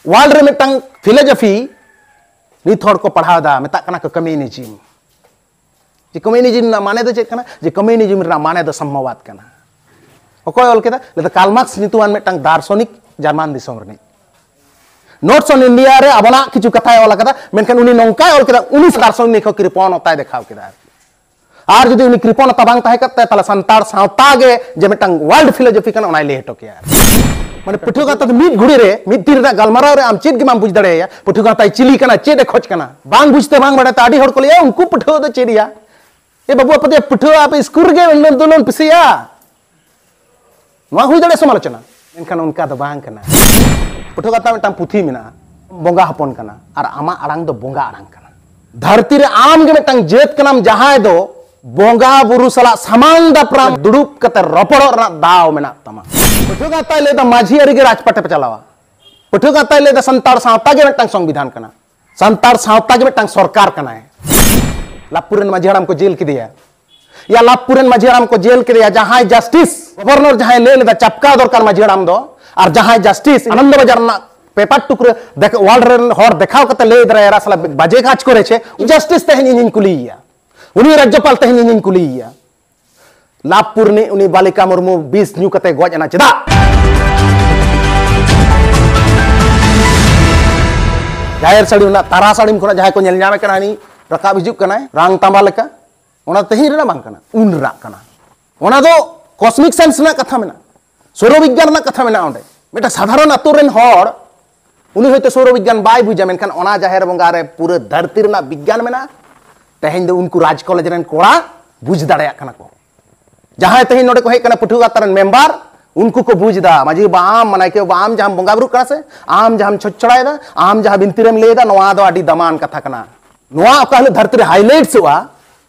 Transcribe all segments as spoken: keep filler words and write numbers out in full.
World ᱨᱮ ᱢᱤᱫᱴᱟᱝ philosophy ᱱᱤᱛ ᱦᱚᱲ ᱠᱚ ᱯᱟᱲᱦᱟᱣ ᱮᱫᱟ, ᱢᱮᱛᱟᱜ ᱠᱟᱱᱟ ᱠᱚ ᱠᱚᱢᱤᱭᱩᱱᱤᱡᱤᱢ᱾ ᱡᱮ ᱠᱚᱢᱤᱭᱩᱱᱤᱡᱤᱢ ᱨᱮᱱᱟᱜ ᱢᱟᱱᱮ ᱫᱚ ᱪᱮᱫ ᱠᱟᱱᱟ? ᱡᱮ ᱠᱚᱢᱤᱭᱩᱱᱤᱡᱤᱢ ᱨᱮᱱᱟᱜ ᱢᱟᱱᱮ ᱫᱚ ᱥᱟᱢᱢᱚᱣᱟᱫ ᱠᱟᱱᱟ᱾ ᱚᱠᱚᱭ ᱚᱞ ᱠᱮᱫᱟ? ᱞᱟᱹᱭ ᱫᱟ ᱠᱟᱨᱞ ᱢᱟᱨᱠᱥ ᱧᱩᱛᱩᱢᱟᱱ ᱢᱤᱫᱴᱟᱝ ᱫᱟᱨᱥᱚᱱᱤᱠ ᱡᱟᱨᱢᱟᱱ ᱫᱤᱥᱚᱢ ᱨᱤᱱᱤᱡ᱾ ᱱᱳᱴᱥ ᱚᱱ ᱤᱱᱰᱤᱭᱟ ᱨᱮ ᱟᱵᱚᱱᱟᱜ ᱠᱤᱪᱷᱩ ᱠᱟᱛᱷᱟᱭ ᱚᱞ ᱟᱠᱟᱫᱟ, ᱢᱮᱱᱠᱷᱟᱱ ᱩᱱᱤ ᱱᱚᱝᱠᱟᱭ ᱚᱞ ᱠᱮᱫᱟ, ᱩᱱᱤ ᱫᱟᱨᱥᱚᱱᱤᱠ ᱦᱚᱸ ᱠᱨᱤᱯᱚᱱᱚᱛᱟᱭ ᱫᱮᱠᱷᱟᱣ ᱠᱮᱫᱟ᱾ ᱟᱨ ᱡᱩᱫᱤ ᱩᱱᱤ ᱠᱨᱤᱯᱚᱱᱚᱛᱟ ᱵᱟᱝ ᱛᱟᱦᱮᱸ ᱠᱟᱛᱮ, ᱛᱟᱦᱞᱮ ᱥᱟᱱᱛᱟᱲ ᱥᱟᱶᱛᱟ ᱜᱮ ᱡᱮ ᱢᱤᱫᱴᱟᱝ ᱳᱣᱟᱨᱞᱰ ᱯᱷᱤᱞᱳᱡᱚᱯᱷᱤ ᱠᱟᱱᱟ, ᱚᱱᱟᱭ ᱞᱟᱹᱭ ᱦᱚᱴᱚ ᱠᱮᱭᱟ᱾ ᱢᱟᱱᱮ ᱯᱟᱹᱴᱷᱩᱣᱟᱹ ᱠᱟᱛᱷᱟ ᱫᱚ ᱢᱤᱫ ᱜᱷᱩᱲᱤ ᱨᱮ ᱢᱤᱫ ᱫᱤᱱ ᱨᱮᱱᱟᱜ ᱜᱟᱞᱢᱟᱨᱟᱣ ᱨᱮ ᱟᱢ ᱪᱮᱫ ᱜᱮ ᱵᱟᱢ ᱵᱩᱡᱽ ᱫᱟᱲᱮᱭᱟᱭᱟ᱾ ᱯᱟᱹᱴᱷᱩᱣᱟᱹ ᱠᱟᱛᱷᱟᱭ ᱪᱤᱞᱤ ᱠᱟᱱᱟ, ᱪᱮᱫ ᱮ ᱠᱷᱚᱡᱽ ᱠᱟᱱᱟ, ᱵᱟᱝ ᱵᱩᱡᱽ ᱛᱮ ᱵᱟᱝ ᱵᱟᱲᱟᱭ ᱛᱮ ᱟᱹᱰᱤ ᱦᱚᱲ ᱠᱚ ᱞᱟᱹᱭᱟ, "ᱩᱱᱠᱩ ᱯᱟᱹᱴᱷᱩᱣᱟᱹ ᱫᱚ ᱪᱮᱫ ᱭᱟ? ᱮ ᱵᱟᱹᱵᱩ, ᱟᱯᱮ ᱫᱚ ᱯᱟᱹᱴᱷᱩᱣᱟᱹ, ᱟᱯᱮ ᱥᱠᱩᱞ ᱨᱮᱜᱮ ᱟᱱᱫᱳᱞᱚᱱ ᱯᱮᱥᱮᱭᱟ᱾" ᱱᱚᱣᱟ ᱦᱩᱭ ᱫᱟᱲᱮᱭᱟᱜᱼᱟ ᱥᱚᱢᱟᱞᱳᱪᱚᱱᱟ, ᱢᱮᱱᱠᱷᱟᱱ ᱚᱱᱠᱟ ᱫᱚ ᱵᱟᱝ ᱠᱟᱱᱟ᱾ ᱯᱟᱹᱴᱷᱩᱣᱟᱹ ᱠᱟᱛᱷᱟ ᱢᱤᱫᱴᱟᱝ ᱯᱩᱛᱷᱤ ᱢᱮᱱᱟᱜᱼᱟ, ᱵᱚᱸᱜᱟ ᱦᱚᱯᱚᱱ ᱠᱟᱱᱟ, ᱟᱨ ᱟᱢᱟᱜ ᱟᱲᱟᱝ ᱫᱚ ᱵᱚᱸᱜᱟ ᱟᱲᱟᱝ ᱠᱟᱱᱟ᱾ ᱫᱷᱟᱹᱨᱛᱤ ᱨᱮ ᱟᱢ ᱜᱮ ᱢᱤᱫᱴᱟᱝ ᱡᱟᱹᱛ ᱠᱟᱱᱟᱢ, ᱡᱟᱦᱟᱸᱭ ᱫᱚ ᱵᱚᱸᱜᱟ ᱵᱩᱨᱩ ᱥᱟᱞᱟᱜ ᱥᱟᱢᱟᱝ ᱫᱟᱯᱨᱟᱢ ᱫᱩᱲᱩᱵ ᱠᱟᱛᱮ ᱨᱚᱯᱚᱲᱚᱜ ᱨᱮᱱᱟᱜ ᱫᱟᱣ ᱢᱮᱱᱟᱜ ᱛᱟᱢᱟ᱾ ᱯᱟᱹᱴᱷᱩᱣᱟᱹ ᱠᱟᱛᱷᱟᱭ ᱞᱟᱹᱭ ᱫᱟ ᱢᱟᱹᱡᱷᱤ ᱟᱹᱨᱤ ᱜᱮ ᱨᱟᱡᱽᱯᱟᱴ ᱯᱮ ᱪᱟᱞᱟᱣᱟ᱾ ᱯᱟᱹᱴᱷᱩᱣᱟᱹ ᱠᱟᱛᱷᱟᱭ ᱞᱟᱹᱭ ᱫᱟ ᱥᱟᱱᱛᱟᱲ ᱥᱟᱶᱛᱟ ᱜᱮ ᱢᱤᱫᱴᱟᱝ ᱥᱚᱝᱵᱤᱫᱷᱟᱱ ᱠᱟᱱᱟ, ᱥᱟᱱᱛᱟᱲ ᱥᱟᱶᱛᱟ ᱜᱮ ᱢᱤᱫᱴᱟᱝ ᱥᱚᱨᱠᱟᱨ ᱠᱟᱱᱟᱭ᱾ ᱞᱟᱵᱷᱯᱩᱨ ᱨᱮᱱ ᱢᱟᱹᱡᱷᱤ ᱦᱟᱲᱟᱢ ᱠᱚ ᱡᱮᱞ ᱠᱮᱫᱮᱭᱟ᱾ ᱭᱟ, ᱞᱟᱵᱷᱯᱩᱨ ᱨᱮᱱ ᱢᱟᱹᱡᱷᱤ ᱦᱟᱲᱟᱢ ᱠᱚ ᱡᱮᱞ ᱠᱮᱫᱮᱭᱟ, ᱡᱟᱦᱟᱸᱭ ᱡᱟᱥᱴᱤᱥ ᱜᱚᱵᱷᱚᱨᱱᱚᱨ ᱡᱟᱦᱟᱸᱭ ᱞᱟᱹᱭ ᱞᱮᱫᱟ ᱪᱟᱯᱠᱟ ᱫᱚᱨᱠᱟᱨ ᱢᱟᱹᱡᱷᱤ ᱦᱟᱲᱟᱢ ᱫᱚ, ᱟᱨ ᱡᱟᱦᱟᱸᱭ ᱡᱟᱥᱴᱤᱥ ᱟᱱᱚᱱᱫᱚ ᱵᱟᱡᱟᱨ ᱨᱮᱱᱟᱜ ᱯᱮᱯᱟᱨ ᱴᱩᱠᱨᱟᱹ ᱫᱮᱠᱷ ᱳᱣᱟᱨᱞᱰ ᱨᱮᱱ ᱦᱚᱲ ᱫᱮᱠᱷᱟᱣ ᱠᱟᱛᱮ ᱞᱟᱹᱭ ᱫᱟᱲᱮᱭᱟᱜᱼᱟ, ᱥᱟᱞᱟ ᱵᱟᱡᱮ ᱠᱟᱡᱽ ᱠᱚᱨᱮ ᱪᱮ ᱡᱟᱥᱴᱤᱥ ᱛᱮᱦᱮᱧ ᱤᱧᱤᱧ ᱠᱩᱞᱤᱭᱮᱭᱟ, ᱩᱱᱤ ᱨᱟᱡᱽᱡᱚᱯᱟᱞ ᱛᱮᱦᱮᱧ ᱤᱧᱤᱧ ᱠᱩᱞᱤᱭᱮᱭᱟ᱾ ᱞᱟᱵᱷᱯᱩᱨ ᱨᱤᱱᱤᱡ ᱩᱱᱤ ᱵᱟᱞᱤᱠᱟ ᱢᱩᱨᱢᱩ ᱵᱤᱥ ᱧᱩ ᱠᱟᱛᱮ ᱜᱚᱡ ᱮᱱᱟ ᱪᱮᱫᱟᱜ? ᱡᱟᱦᱮᱨ ᱥᱟᱹᱲᱤᱢ ᱨᱮᱱᱟᱜ ᱛᱟᱨᱟ ᱥᱟᱹᱲᱤᱢ ᱠᱷᱚᱱᱟᱜ ᱡᱟᱦᱟᱸᱭ ᱠᱚ ᱧᱮᱞ ᱧᱟᱢᱮ ᱠᱟᱱᱟ, ᱦᱟᱹᱱᱤ ᱨᱟᱠᱟᱵ ᱦᱤᱡᱩᱜ ᱠᱟᱱᱟᱭ ᱨᱟᱝ ᱛᱟᱸᱵᱟ ᱞᱮᱠᱟ᱾ ᱚᱱᱟ ᱛᱮᱦᱮᱧ ᱨᱮᱱᱟᱜ ᱵᱟᱝ ᱠᱟᱱᱟ, ᱩᱱ ᱨᱮᱱᱟᱜ ᱠᱟᱱᱟ᱾ ᱚᱱᱟ ᱫᱚ ᱠᱚᱥᱢᱤᱠ ᱥᱟᱭᱮᱱᱥ ᱨᱮᱱᱟᱜ ᱠᱟᱛᱷᱟ ᱢᱮᱱᱟᱜᱼᱟ, ᱥᱳᱨᱚ ᱵᱤᱜᱽᱜᱟᱱ ᱨᱮᱱᱟᱜ ᱠᱟᱛᱷᱟ ᱢᱮᱱᱟᱜᱼᱟ᱾ ᱚᱸᱰᱮ ᱢᱤᱫᱴᱟᱝ ᱥᱟᱫᱷᱟᱨᱚᱱ ᱟᱛᱳ ᱨᱮᱱ ᱦᱚᱲ, ᱩᱱᱤ ᱦᱚᱭᱛᱳ ᱥᱳᱨᱚ ᱵᱤᱜᱽᱜᱟᱱ ᱵᱟᱭ ᱵᱩᱡᱟ, ᱢᱮᱱᱠᱷᱟᱱ ᱚᱱᱟ ᱡᱟᱦᱮᱨ ᱵᱚᱸᱜᱟ ᱨᱮ ᱯᱩᱨᱟᱹ ᱫᱷᱟᱹᱨᱛᱤ ᱨᱮᱱᱟᱜ ᱵᱤᱜᱽᱜᱟᱱ ᱢᱮᱱᱟᱜᱼᱟ᱾ ᱛᱮᱦᱮᱧ ᱫᱚ ᱩᱱᱠᱩ ᱨᱟᱡᱽ ᱠᱚᱞᱮᱡᱽ ᱨᱮᱱ ᱠᱚᱲᱟ ᱵᱩᱡᱽ ᱫᱟᱲᱮᱭᱟᱜ ᱠᱟᱱᱟ ᱠᱚ᱾ ᱡᱟᱦᱟᱸᱭ ᱛᱮᱦᱮᱧ ᱱᱚᱰᱮ ᱠᱚ ᱦᱮᱡ ᱠᱟᱱᱟ, ᱯᱟᱹᱴᱷᱩᱣᱟᱹ ᱜᱟᱶᱛᱟ ᱨᱮᱱ ᱢᱮᱢᱵᱟᱨ, ᱩᱱᱠᱩ ᱠᱚ ᱵᱩᱡᱽ ᱮᱫᱟ, ᱢᱟᱹᱡᱷᱤ ᱵᱟᱵᱟ, ᱟᱢ, ᱱᱟᱭᱠᱮ ᱵᱟᱵᱟ, ᱟᱢ ᱡᱟᱦᱟᱸᱢ ᱵᱚᱸᱜᱟ ᱵᱩᱨᱩᱜ ᱠᱟᱱᱟ ᱥᱮ, ᱟᱢ ᱡᱟᱦᱟᱸᱢ ᱪᱷᱚᱪ ᱪᱷᱚᱲᱟᱭᱮᱫᱟ, ᱟᱢ ᱡᱟᱦᱟᱸ ᱵᱤᱱᱛᱤ ᱨᱮᱢ ᱞᱟᱹᱭᱮᱫᱟ, ᱱᱚᱣᱟ ᱫᱚ ᱟᱹᱰᱤ ᱫᱟᱢᱟᱱ ᱠᱟᱛᱷᱟ ᱠᱟᱱᱟ᱾ ᱱᱚᱣᱟ ᱚᱠᱟ ᱦᱤᱞᱳᱜ ᱫᱷᱟᱹᱨᱛᱤ ᱨᱮ ᱦᱟᱭᱞᱟᱭᱤᱴᱥᱚᱜᱼᱟ,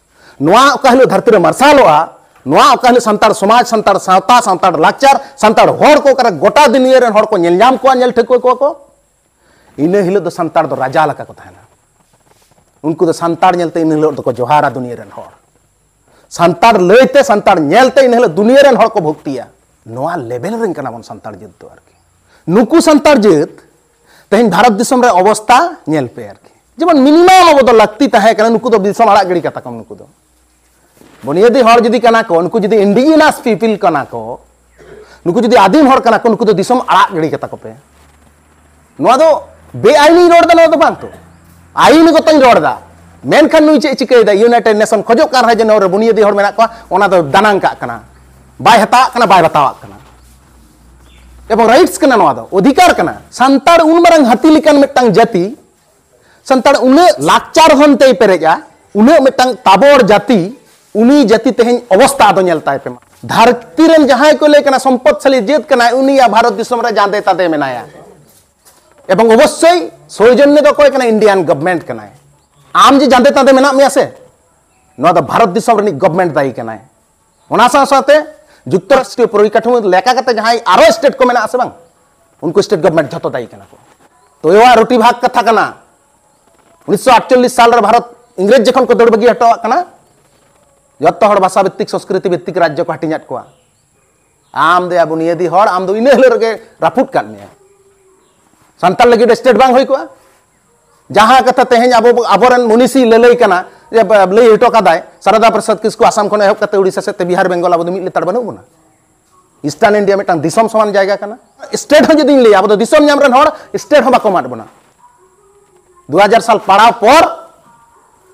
ᱱᱚᱣᱟ ᱚᱠᱟ ᱦᱤᱞᱳᱜ ᱫᱷᱟᱹᱨᱛᱤ ᱨᱮ ᱢᱟᱨᱥᱟᱞᱚᱜᱼᱟ, ᱱᱚᱣᱟ ᱚᱠᱟ ᱦᱤᱞᱳᱜ ᱥᱟᱱᱛᱟᱲ ᱥᱚᱢᱟᱡᱽ, ᱥᱟᱱᱛᱟᱲ ᱥᱟᱶᱛᱟ, ᱥᱟᱱᱛᱟᱲ ᱞᱟᱠᱪᱟᱨ, ᱥᱟᱱᱛᱟᱲ ᱦᱚᱲ ᱠᱚ ᱚᱠᱟᱨᱮ ᱜᱚᱴᱟ ᱫᱩᱱᱤᱭᱟᱹ ᱨᱮᱱ ᱦᱚᱲ ᱠᱚ ᱧᱮᱞ ᱧᱟᱢ ᱠᱚᱣᱟ, ᱧᱮᱞ ᱴᱷᱟᱹᱣᱠᱟᱹ ᱠᱚᱣᱟ ᱠᱚ, ᱤᱱᱟᱹ ᱦᱤᱞᱳᱜ ᱫᱚ ᱥᱟᱱᱛᱟᱲ ᱫᱚ ᱨᱟᱡᱟ ᱞᱮᱠᱟ ᱠᱚ ᱛᱟᱦᱮᱱᱟ᱾ ᱩᱱᱠᱩ ᱫᱚ ᱥᱟᱱᱛᱟᱲ ᱧᱮᱞᱛᱮ ᱤᱱᱟᱹ ᱦᱤᱞᱳᱜ ᱫᱚᱠᱚ ᱡᱚᱦᱟᱨᱟ ᱫᱩᱱᱤᱭᱟᱹ ᱨᱮᱱ ᱦᱚᱲ᱾ ᱥᱟᱱᱛᱟᱲ ᱞᱟᱹᱭᱛᱮ ᱥᱟᱱᱛᱟᱲ ᱧᱮᱞᱛᱮ ᱤᱱᱟᱹ ᱦᱤᱞᱳᱜ ᱫᱩᱱᱤᱭᱟᱹ ᱨᱮᱱ ᱦᱚᱲ ᱠᱚ ᱵᱷᱚᱠᱛᱤᱭᱟ᱾ ᱱᱚᱣᱟ ᱞᱮᱵᱮᱞ ᱨᱮᱱ ᱠᱟᱱᱟ ᱵᱚᱱ ᱥᱟᱱᱛᱟᱲ ᱡᱟᱹᱛ ᱫᱚ ᱟᱨᱠᱤ᱾ ᱱᱩᱠᱩ ᱥᱟᱱᱛᱟᱲ ᱡᱟᱹᱛ ᱛᱮᱦᱮᱧ ᱵᱷᱟᱨᱚᱛ ᱫᱤᱥᱚᱢ ᱨᱮ ᱚᱵᱚᱥᱛᱟ ᱧᱮᱞ ᱯᱮ ᱟᱨᱠᱤ᱾ ᱡᱮᱢᱚᱱ ᱢᱤᱱᱤᱢᱟᱢ ᱟᱵᱚ ᱫᱚ ᱞᱟᱹᱠᱛᱤ ᱛᱟᱦᱮᱸ ᱠᱟᱱᱟ, ᱱᱩᱠᱩ ᱫᱚ ᱫᱤᱥᱚᱢ ᱟᱲᱟᱜ ᱜᱤᱰᱤ ᱠᱟᱛᱟ ᱠᱚᱢ᱾ ᱱᱩᱠᱩ ᱫᱚ ᱵᱩᱱᱤᱭᱟᱹᱫᱤ ᱦᱚᱲ ᱡᱩᱫᱤ ᱠᱟᱱᱟ ᱠᱚ, ᱱᱩᱠᱩ ᱡᱩᱫᱤ indigenous people ᱠᱟᱱᱟ ᱠᱚ, ᱱᱩᱠᱩ ᱡᱩᱫᱤ ᱟᱹᱫᱤᱢ ᱦᱚᱲ ᱠᱟᱱᱟ ᱠᱚ, ᱱᱩᱠᱩ ᱫᱚ ᱫᱤᱥᱚᱢ ᱟᱲᱟᱜ ᱜᱤᱰᱤ ᱠᱟᱛᱟ ᱠᱚᱯᱮ᱾ ᱱᱚᱣᱟ ᱫᱚ ᱵᱮᱟᱭᱤᱱᱤᱧ ᱨᱚᱲ ᱮᱫᱟ, ᱱᱚᱣᱟ ᱫᱚ ᱵᱟᱝ ᱛᱚ, ᱟᱭᱤᱱ ᱜᱚᱛᱚᱧ ᱨᱚᱲ ᱮᱫᱟ᱾ ᱢᱮᱱᱠᱷᱟᱱ ᱱᱩᱭ ᱪᱮᱫ ᱮ ᱪᱤᱠᱟᱹᱭᱮᱫᱟ? United Nation ᱠᱷᱚᱡᱚᱜ ᱠᱟᱱ ᱨᱮᱦᱚᱸ ᱡᱮ ᱱᱚᱣᱟ ᱨᱮ ᱵᱩᱱᱤᱭᱟᱹᱫᱤ ᱦᱚᱲ ᱢᱮᱱᱟᱜ ᱠᱚᱣᱟ, ᱚᱱᱟ ᱫᱚ ᱫᱟᱱᱟᱝ ᱠᱟᱜ ᱠᱟᱱᱟ, ᱵᱟᱭ ᱦᱟᱛᱟᱣᱟᱜ ᱠᱟᱱᱟ, ᱵᱟᱭ ᱵᱟᱛᱟᱣᱟᱜ ᱠᱟᱱᱟ᱾ ᱮᱵᱚᱝ rights ᱠᱟᱱᱟ, ᱱᱚᱣᱟ ᱫᱚ ᱚᱫᱷᱤᱠᱟᱨ ᱠᱟᱱᱟ᱾ ᱥᱟᱱᱛᱟᱲ ᱩᱱ ᱢᱟᱨᱟᱝ ᱦᱟᱹᱛᱤ ᱞᱮᱠᱟᱱ ᱢᱤᱫᱴᱟᱝ ᱡᱟᱹᱛᱤ, ᱥᱟᱱᱛᱟᱲ ᱩᱱᱟᱹᱜ ᱞᱟᱠᱪᱟᱨ ᱦᱚᱱ ᱛᱮᱭ ᱯᱮᱨᱮᱡᱼᱟ, ᱩᱱᱟᱹᱜ ᱢᱤᱫᱴᱟᱝ ᱛᱟᱵᱚᱲ ᱡᱟᱹᱛᱤ, ᱩᱱᱤ ᱡᱟᱹᱛᱤ ᱛᱮᱦᱮᱧ ᱚᱵᱚᱥᱛᱟ ᱟᱫᱚ ᱧᱮᱞ ᱛᱟᱭ ᱯᱮ ᱢᱟ᱾ ᱫᱷᱟᱹᱨᱛᱤ ᱨᱮᱱ ᱡᱟᱦᱟᱸᱭ ᱠᱚ ᱞᱟᱹᱭ ᱠᱟᱱᱟ ᱥᱚᱢᱯᱚᱫ ᱥᱟᱞᱤ ᱡᱟᱹᱛ ᱠᱟᱱᱟᱭ, ᱩᱱᱤᱭᱟᱜ ᱵᱷᱟᱨᱚᱛ ᱫᱤᱥᱚᱢ ᱨᱮ ᱡᱟᱸᱫᱮ ᱛᱟᱸᱫᱮ ᱢᱮᱱᱟᱭᱟ᱾ ᱮᱵᱚᱝ ᱚᱵᱚᱥᱥᱳᱭ ᱥᱳᱭᱡᱚᱱᱱᱚ ᱫᱚ ᱚᱠᱚᱭ ᱠᱟᱱᱟᱭ? Indian government ᱠᱟᱱᱟᱭ᱾ ᱟᱢ ᱡᱮ ᱡᱟᱸᱫᱮ ᱛᱟᱸᱫᱮ ᱢᱮᱱᱟᱜ ᱢᱮᱭᱟ ᱥᱮ, ᱱᱚᱣᱟ ᱫᱚ ᱵᱷᱟᱨᱚᱛ ᱫᱤᱥᱚᱢ ᱨᱤᱱᱤᱡ government ᱫᱟᱭᱤ ᱠᱟᱱᱟᱭ᱾ ᱚᱱᱟ ᱥᱟᱶ ᱥᱟᱶᱛᱮ ᱡᱩᱠᱛᱚᱨᱟᱥᱴᱨᱤᱭᱚ ᱯᱚᱨᱤᱠᱟᱴᱷᱟᱢᱳ ᱞᱮᱠᱟ ᱠᱟᱛᱮ ᱡᱟᱦᱟᱸᱭ ᱟᱨᱚ state ᱠᱚ ᱢᱮᱱᱟᱜᱼᱟ ᱥᱮ ᱵᱟᱝ, ᱩᱱᱠᱩ state government ᱡᱷᱚᱛᱚ ᱫᱟᱭᱤ ᱠᱟᱱᱟ ᱠᱚ᱾ ᱛᱚᱭᱚᱣᱟᱜ ᱨᱩᱴᱤ ᱵᱷᱟᱜᱽ ᱠᱟᱛᱷᱟ ᱠᱟᱱᱟ᱾ ᱩᱱᱤᱥᱥᱚ ᱟᱴᱪᱚᱞᱞᱤᱥ ᱥᱟᱞ ᱨᱮ ᱵᱷᱟᱨᱚᱛ ᱤᱝᱨᱮᱡᱽ ᱡᱚᱠᱷᱚᱱ ᱠᱚ ᱫᱟᱹᱲ ᱵᱟᱹᱜᱤ ᱦᱚᱴᱚᱣᱟᱜ ᱠᱟᱱᱟ, ᱡᱚᱛᱚ ᱦᱚᱲ ᱵᱷᱟᱥᱟ ᱵᱷᱤᱛᱛᱤᱠ ᱥᱚᱝᱥᱠᱨᱤᱛᱤ ᱵᱷᱤᱛᱛᱤᱠ ᱨᱟᱡᱽᱡᱚ ᱠᱚ ᱦᱟᱹᱴᱤᱧᱟᱫ ᱠᱚᱣᱟ᱾ ᱟᱢ ᱫᱚᱭᱟ ᱵᱩᱱᱤᱭᱟᱹᱫᱤ ᱦᱚᱲ, ᱟᱢ ᱫᱚ ᱤᱱᱟᱹ ᱦᱤᱞᱳᱜ ᱨᱮᱜᱮ ᱨᱟᱹᱯᱩᱫ ᱠᱟᱫ ᱢᱮᱭᱟ᱾ ᱥᱟᱱᱛᱟᱲ ᱞᱟᱹᱜᱤᱫ state ᱵᱟᱝ ᱦᱩᱭ ᱠᱚᱜᱼᱟ᱾ ᱡᱟᱦᱟᱸ ᱠᱟᱛᱷᱟ ᱛᱮᱦᱮᱧ ᱟᱵᱚ, ᱟᱵᱚᱨᱮᱱ ᱢᱩᱱᱤᱥᱤ ᱞᱟᱹᱞᱟᱹᱭ ᱠᱟᱱᱟ ᱡᱮ ᱵ-, ᱞᱟᱹᱭ ᱦᱚᱴᱚ ᱠᱟᱫᱟᱭ ᱥᱟᱨᱚᱫᱟ ᱯᱨᱚᱥᱟᱫᱽ ᱠᱤᱥᱠᱩ, ᱟᱥᱟᱢ ᱠᱷᱚᱱ ᱮᱦᱚᱵ ᱠᱟᱛᱮ ᱩᱲᱤᱥᱥᱟ ᱥᱮᱫ ᱛᱮ ᱵᱤᱦᱟᱨ ᱵᱮᱝᱜᱚᱞ ᱟᱵᱚ ᱫᱚ ᱢᱤᱫ ᱞᱮᱛᱟᱲ ᱵᱟᱹᱱᱩᱜ ᱵᱚᱱᱟ᱾ Eastern India ᱢᱤᱫᱴᱟᱝ ᱫᱤᱥᱚᱢ ᱥᱚᱢᱟᱱ ᱡᱟᱭᱜᱟ ᱠᱟᱱᱟ᱾ State ᱦᱚᱸ ᱡᱩᱫᱤᱧ ᱞᱟᱹᱭᱟ, ᱟᱵᱚ ᱫᱚ ᱫᱤᱥᱚᱢ ᱧᱟᱢ ᱨᱮᱱ ᱦᱚᱲ, state ᱦᱚᱸ ᱵᱟᱠᱚ ᱮᱢᱟᱫ ᱵᱚᱱᱟ᱾ ᱫᱩ ᱦᱟᱡᱟᱨ ᱥᱟᱞ ᱯᱟᱲᱟᱣ ᱯᱚᱨ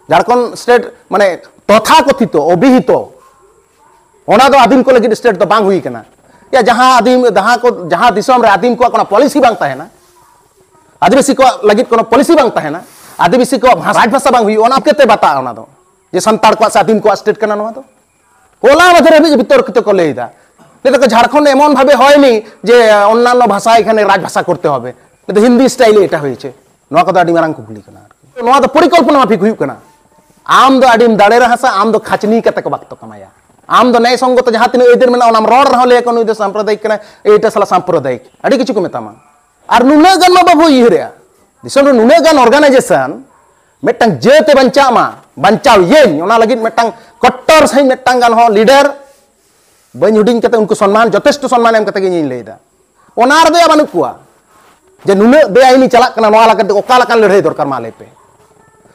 ᱡᱷᱟᱲᱠᱷᱚᱸᱰ state ᱢᱟᱱᱮ ᱛᱚᱛᱷᱟᱠᱚᱛᱷᱤᱛᱚ ᱚᱵᱤᱦᱤᱛᱚ, ᱚᱱᱟ ᱫᱚ ᱟᱹᱫᱤᱢ ᱠᱚ ᱞᱟᱹᱜᱤᱫ state ᱫᱚ ᱵᱟᱝ ᱦᱩᱭ ᱠᱟᱱᱟ᱾ ᱭᱟ, ᱡᱟᱦᱟᱸ ᱟᱹᱫᱤᱢ, ᱡᱟᱦᱟᱸ ᱠᱚ, ᱡᱟᱦᱟᱸ ᱫᱤᱥᱚᱢ ᱨᱮ ᱟᱹᱫᱤᱢ ᱠᱚᱣᱟᱜ ᱠᱳᱱᱳ policy ᱵᱟᱝ ᱛᱟᱦᱮᱱᱟ, ᱟᱹᱫᱤᱵᱟᱹᱥᱤ ᱠᱚᱣᱟᱜ ᱞᱟᱹᱜᱤᱫ ᱠᱳᱱᱳ policy ᱵᱟᱝ ᱛᱟᱦᱮᱱᱟ, ᱟᱹᱫᱤᱵᱟᱹᱥᱤ ᱠᱚᱣᱟᱜ ᱵᱷᱟᱥᱟ, ᱨᱟᱡᱽᱵᱷᱟᱥᱟ ᱵᱟᱝ ᱦᱩᱭᱩᱜᱼᱟ, ᱚᱱᱟ ᱪᱤᱠᱟᱹᱛᱮ ᱵᱟᱛᱟᱜᱼᱟ? ᱚᱱᱟ ᱫᱚ ᱡᱮ ᱥᱟᱱᱛᱟᱲ ᱠᱚᱣᱟᱜ ᱥᱮ ᱟᱹᱫᱤᱢ ᱠᱚᱣᱟᱜ state ᱠᱟᱱᱟ ᱱᱚᱣᱟ ᱫᱚ᱾ ᱦᱚᱞᱟ ᱢᱟᱫᱷᱮᱨ ᱦᱟᱹᱵᱤᱡ ᱵᱤᱛᱚᱨᱠᱤᱛ ᱠᱚ ᱞᱟᱹᱭ ᱮᱫᱟ, ᱞᱟᱹᱭ ᱫᱟᱠᱚ ᱡᱷᱟᱲᱠᱷᱚᱸᱰ ᱮᱢᱚᱱ ᱵᱷᱟᱵᱮ ᱦᱚᱭᱱᱤ ᱡᱮ ᱚᱱᱱᱟᱱᱱᱚ ᱵᱷᱟᱥᱟ ᱮᱠᱷᱟᱱᱮ ᱨᱟᱡᱽᱵᱷᱟᱥᱟ ᱠᱚᱨᱛᱮ ᱦᱚᱵᱮ, ᱞᱟᱹᱭ ᱫᱟ ᱦᱤᱱᱫᱤ style ᱮ ᱮᱴᱟ ᱦᱚᱭᱮᱪᱷᱮ᱾ ᱱᱚᱣᱟ ᱠᱚᱫᱚ ᱟᱹᱰᱤ ᱢᱟᱨᱟᱝ ᱠᱩᱠᱞᱤ ᱠᱟᱱᱟ ᱟᱨᱠᱤ᱾ ᱱᱚᱣᱟ ᱫᱚ ᱯᱚᱨᱤᱠᱚᱞᱯᱚᱱᱟ ᱢᱟᱯᱷᱤᱠ ᱦᱩᱭᱩᱜ ᱠᱟᱱᱟ᱾ ᱟᱢ ᱫᱚ ᱟᱹᱰᱤᱢ ᱫᱟᱲᱮ ᱨᱮᱦᱚᱸ ᱥᱮ ᱟᱢ ᱫᱚ ᱠᱷᱟᱪᱱᱤ ᱠᱟᱛᱮ ᱠᱚ ᱵᱟᱠᱛᱚ ᱠᱟᱢᱟᱭᱟ᱾ ᱟᱢ ᱫᱚ ᱱᱮᱭ ᱥᱚᱝᱜᱚᱛᱚ ᱡᱟᱦᱟᱸ ᱛᱤᱱᱟᱹᱜ ᱟᱹᱭᱫᱟᱹᱨ ᱢᱮᱱᱟᱜᱼᱟ, ᱚᱱᱟᱢ ᱨᱚᱲ ᱨᱮᱦᱚᱸ ᱞᱟᱹᱭᱟᱠᱚ ᱱᱩᱭ ᱫᱚ ᱥᱟᱢᱯᱨᱚᱫᱟᱭᱤᱠ ᱠᱟᱱᱟᱭ, ᱮᱭᱴᱟ ᱥᱟᱞᱟ ᱥᱟᱢᱯᱨᱚᱫᱟᱭᱤᱠ, ᱟᱹᱰᱤ ᱠᱤᱪᱷᱩ ᱠᱚ ᱢᱮᱛᱟᱢᱟ᱾ ᱟᱨ ᱱᱩᱱᱟᱹᱜ ᱜᱟᱱ ᱢᱟ ᱵᱟᱵᱚ ᱩᱭᱦᱟᱹᱨᱮᱜᱼᱟ, ᱫᱤᱥᱚᱢ ᱨᱮ ᱱᱩᱱᱟᱹᱜ ᱜᱟᱱ organization ᱢᱤᱫᱴᱟᱝ ᱡᱟᱹᱛ ᱮ ᱵᱟᱧᱪᱟᱜ ᱢᱟ, ᱵᱟᱧᱪᱟᱣ ᱤᱭᱟᱹᱧ, ᱚᱱᱟ ᱞᱟᱹᱜᱤᱫ ᱢᱤᱫᱴᱟᱝ ᱠᱚᱴᱴᱚᱨ ᱥᱟᱺᱦᱤᱡ ᱢᱤᱫᱴᱟᱝ ᱜᱟᱱ ᱦᱚᱸ leader ᱵᱟᱹᱧ ᱦᱩᱰᱤᱧ ᱠᱟᱛᱮ ᱩᱱᱠᱩ ᱥᱚᱱᱢᱟᱱ, ᱡᱚᱛᱷᱮᱥᱴᱚ ᱥᱚᱱᱢᱟᱱ ᱮᱢ ᱠᱟᱛᱮ ᱜᱮ ᱤᱧᱤᱧ ᱞᱟᱹᱭᱫᱟ᱾ ᱚᱱᱟ ᱨᱮᱫᱚ ᱭᱟ ᱵᱟᱹᱱᱩᱜ ᱠᱚᱣᱟ᱾ ᱡᱮ ᱱᱩᱱᱟᱹᱜ ᱵᱮᱟᱭᱤᱱᱤ ᱪᱟᱞᱟᱜ ᱠᱟᱱᱟ, ᱱᱚᱣᱟ ᱞᱟᱹᱜᱤᱫ ᱚᱠᱟ ᱞᱮᱠᱟᱱ ᱞᱟᱹᱲᱦᱟᱹᱭ ᱫᱚᱨᱠᱟᱨ, ᱢᱟ ᱞᱟᱹᱭ ᱯᱮ᱾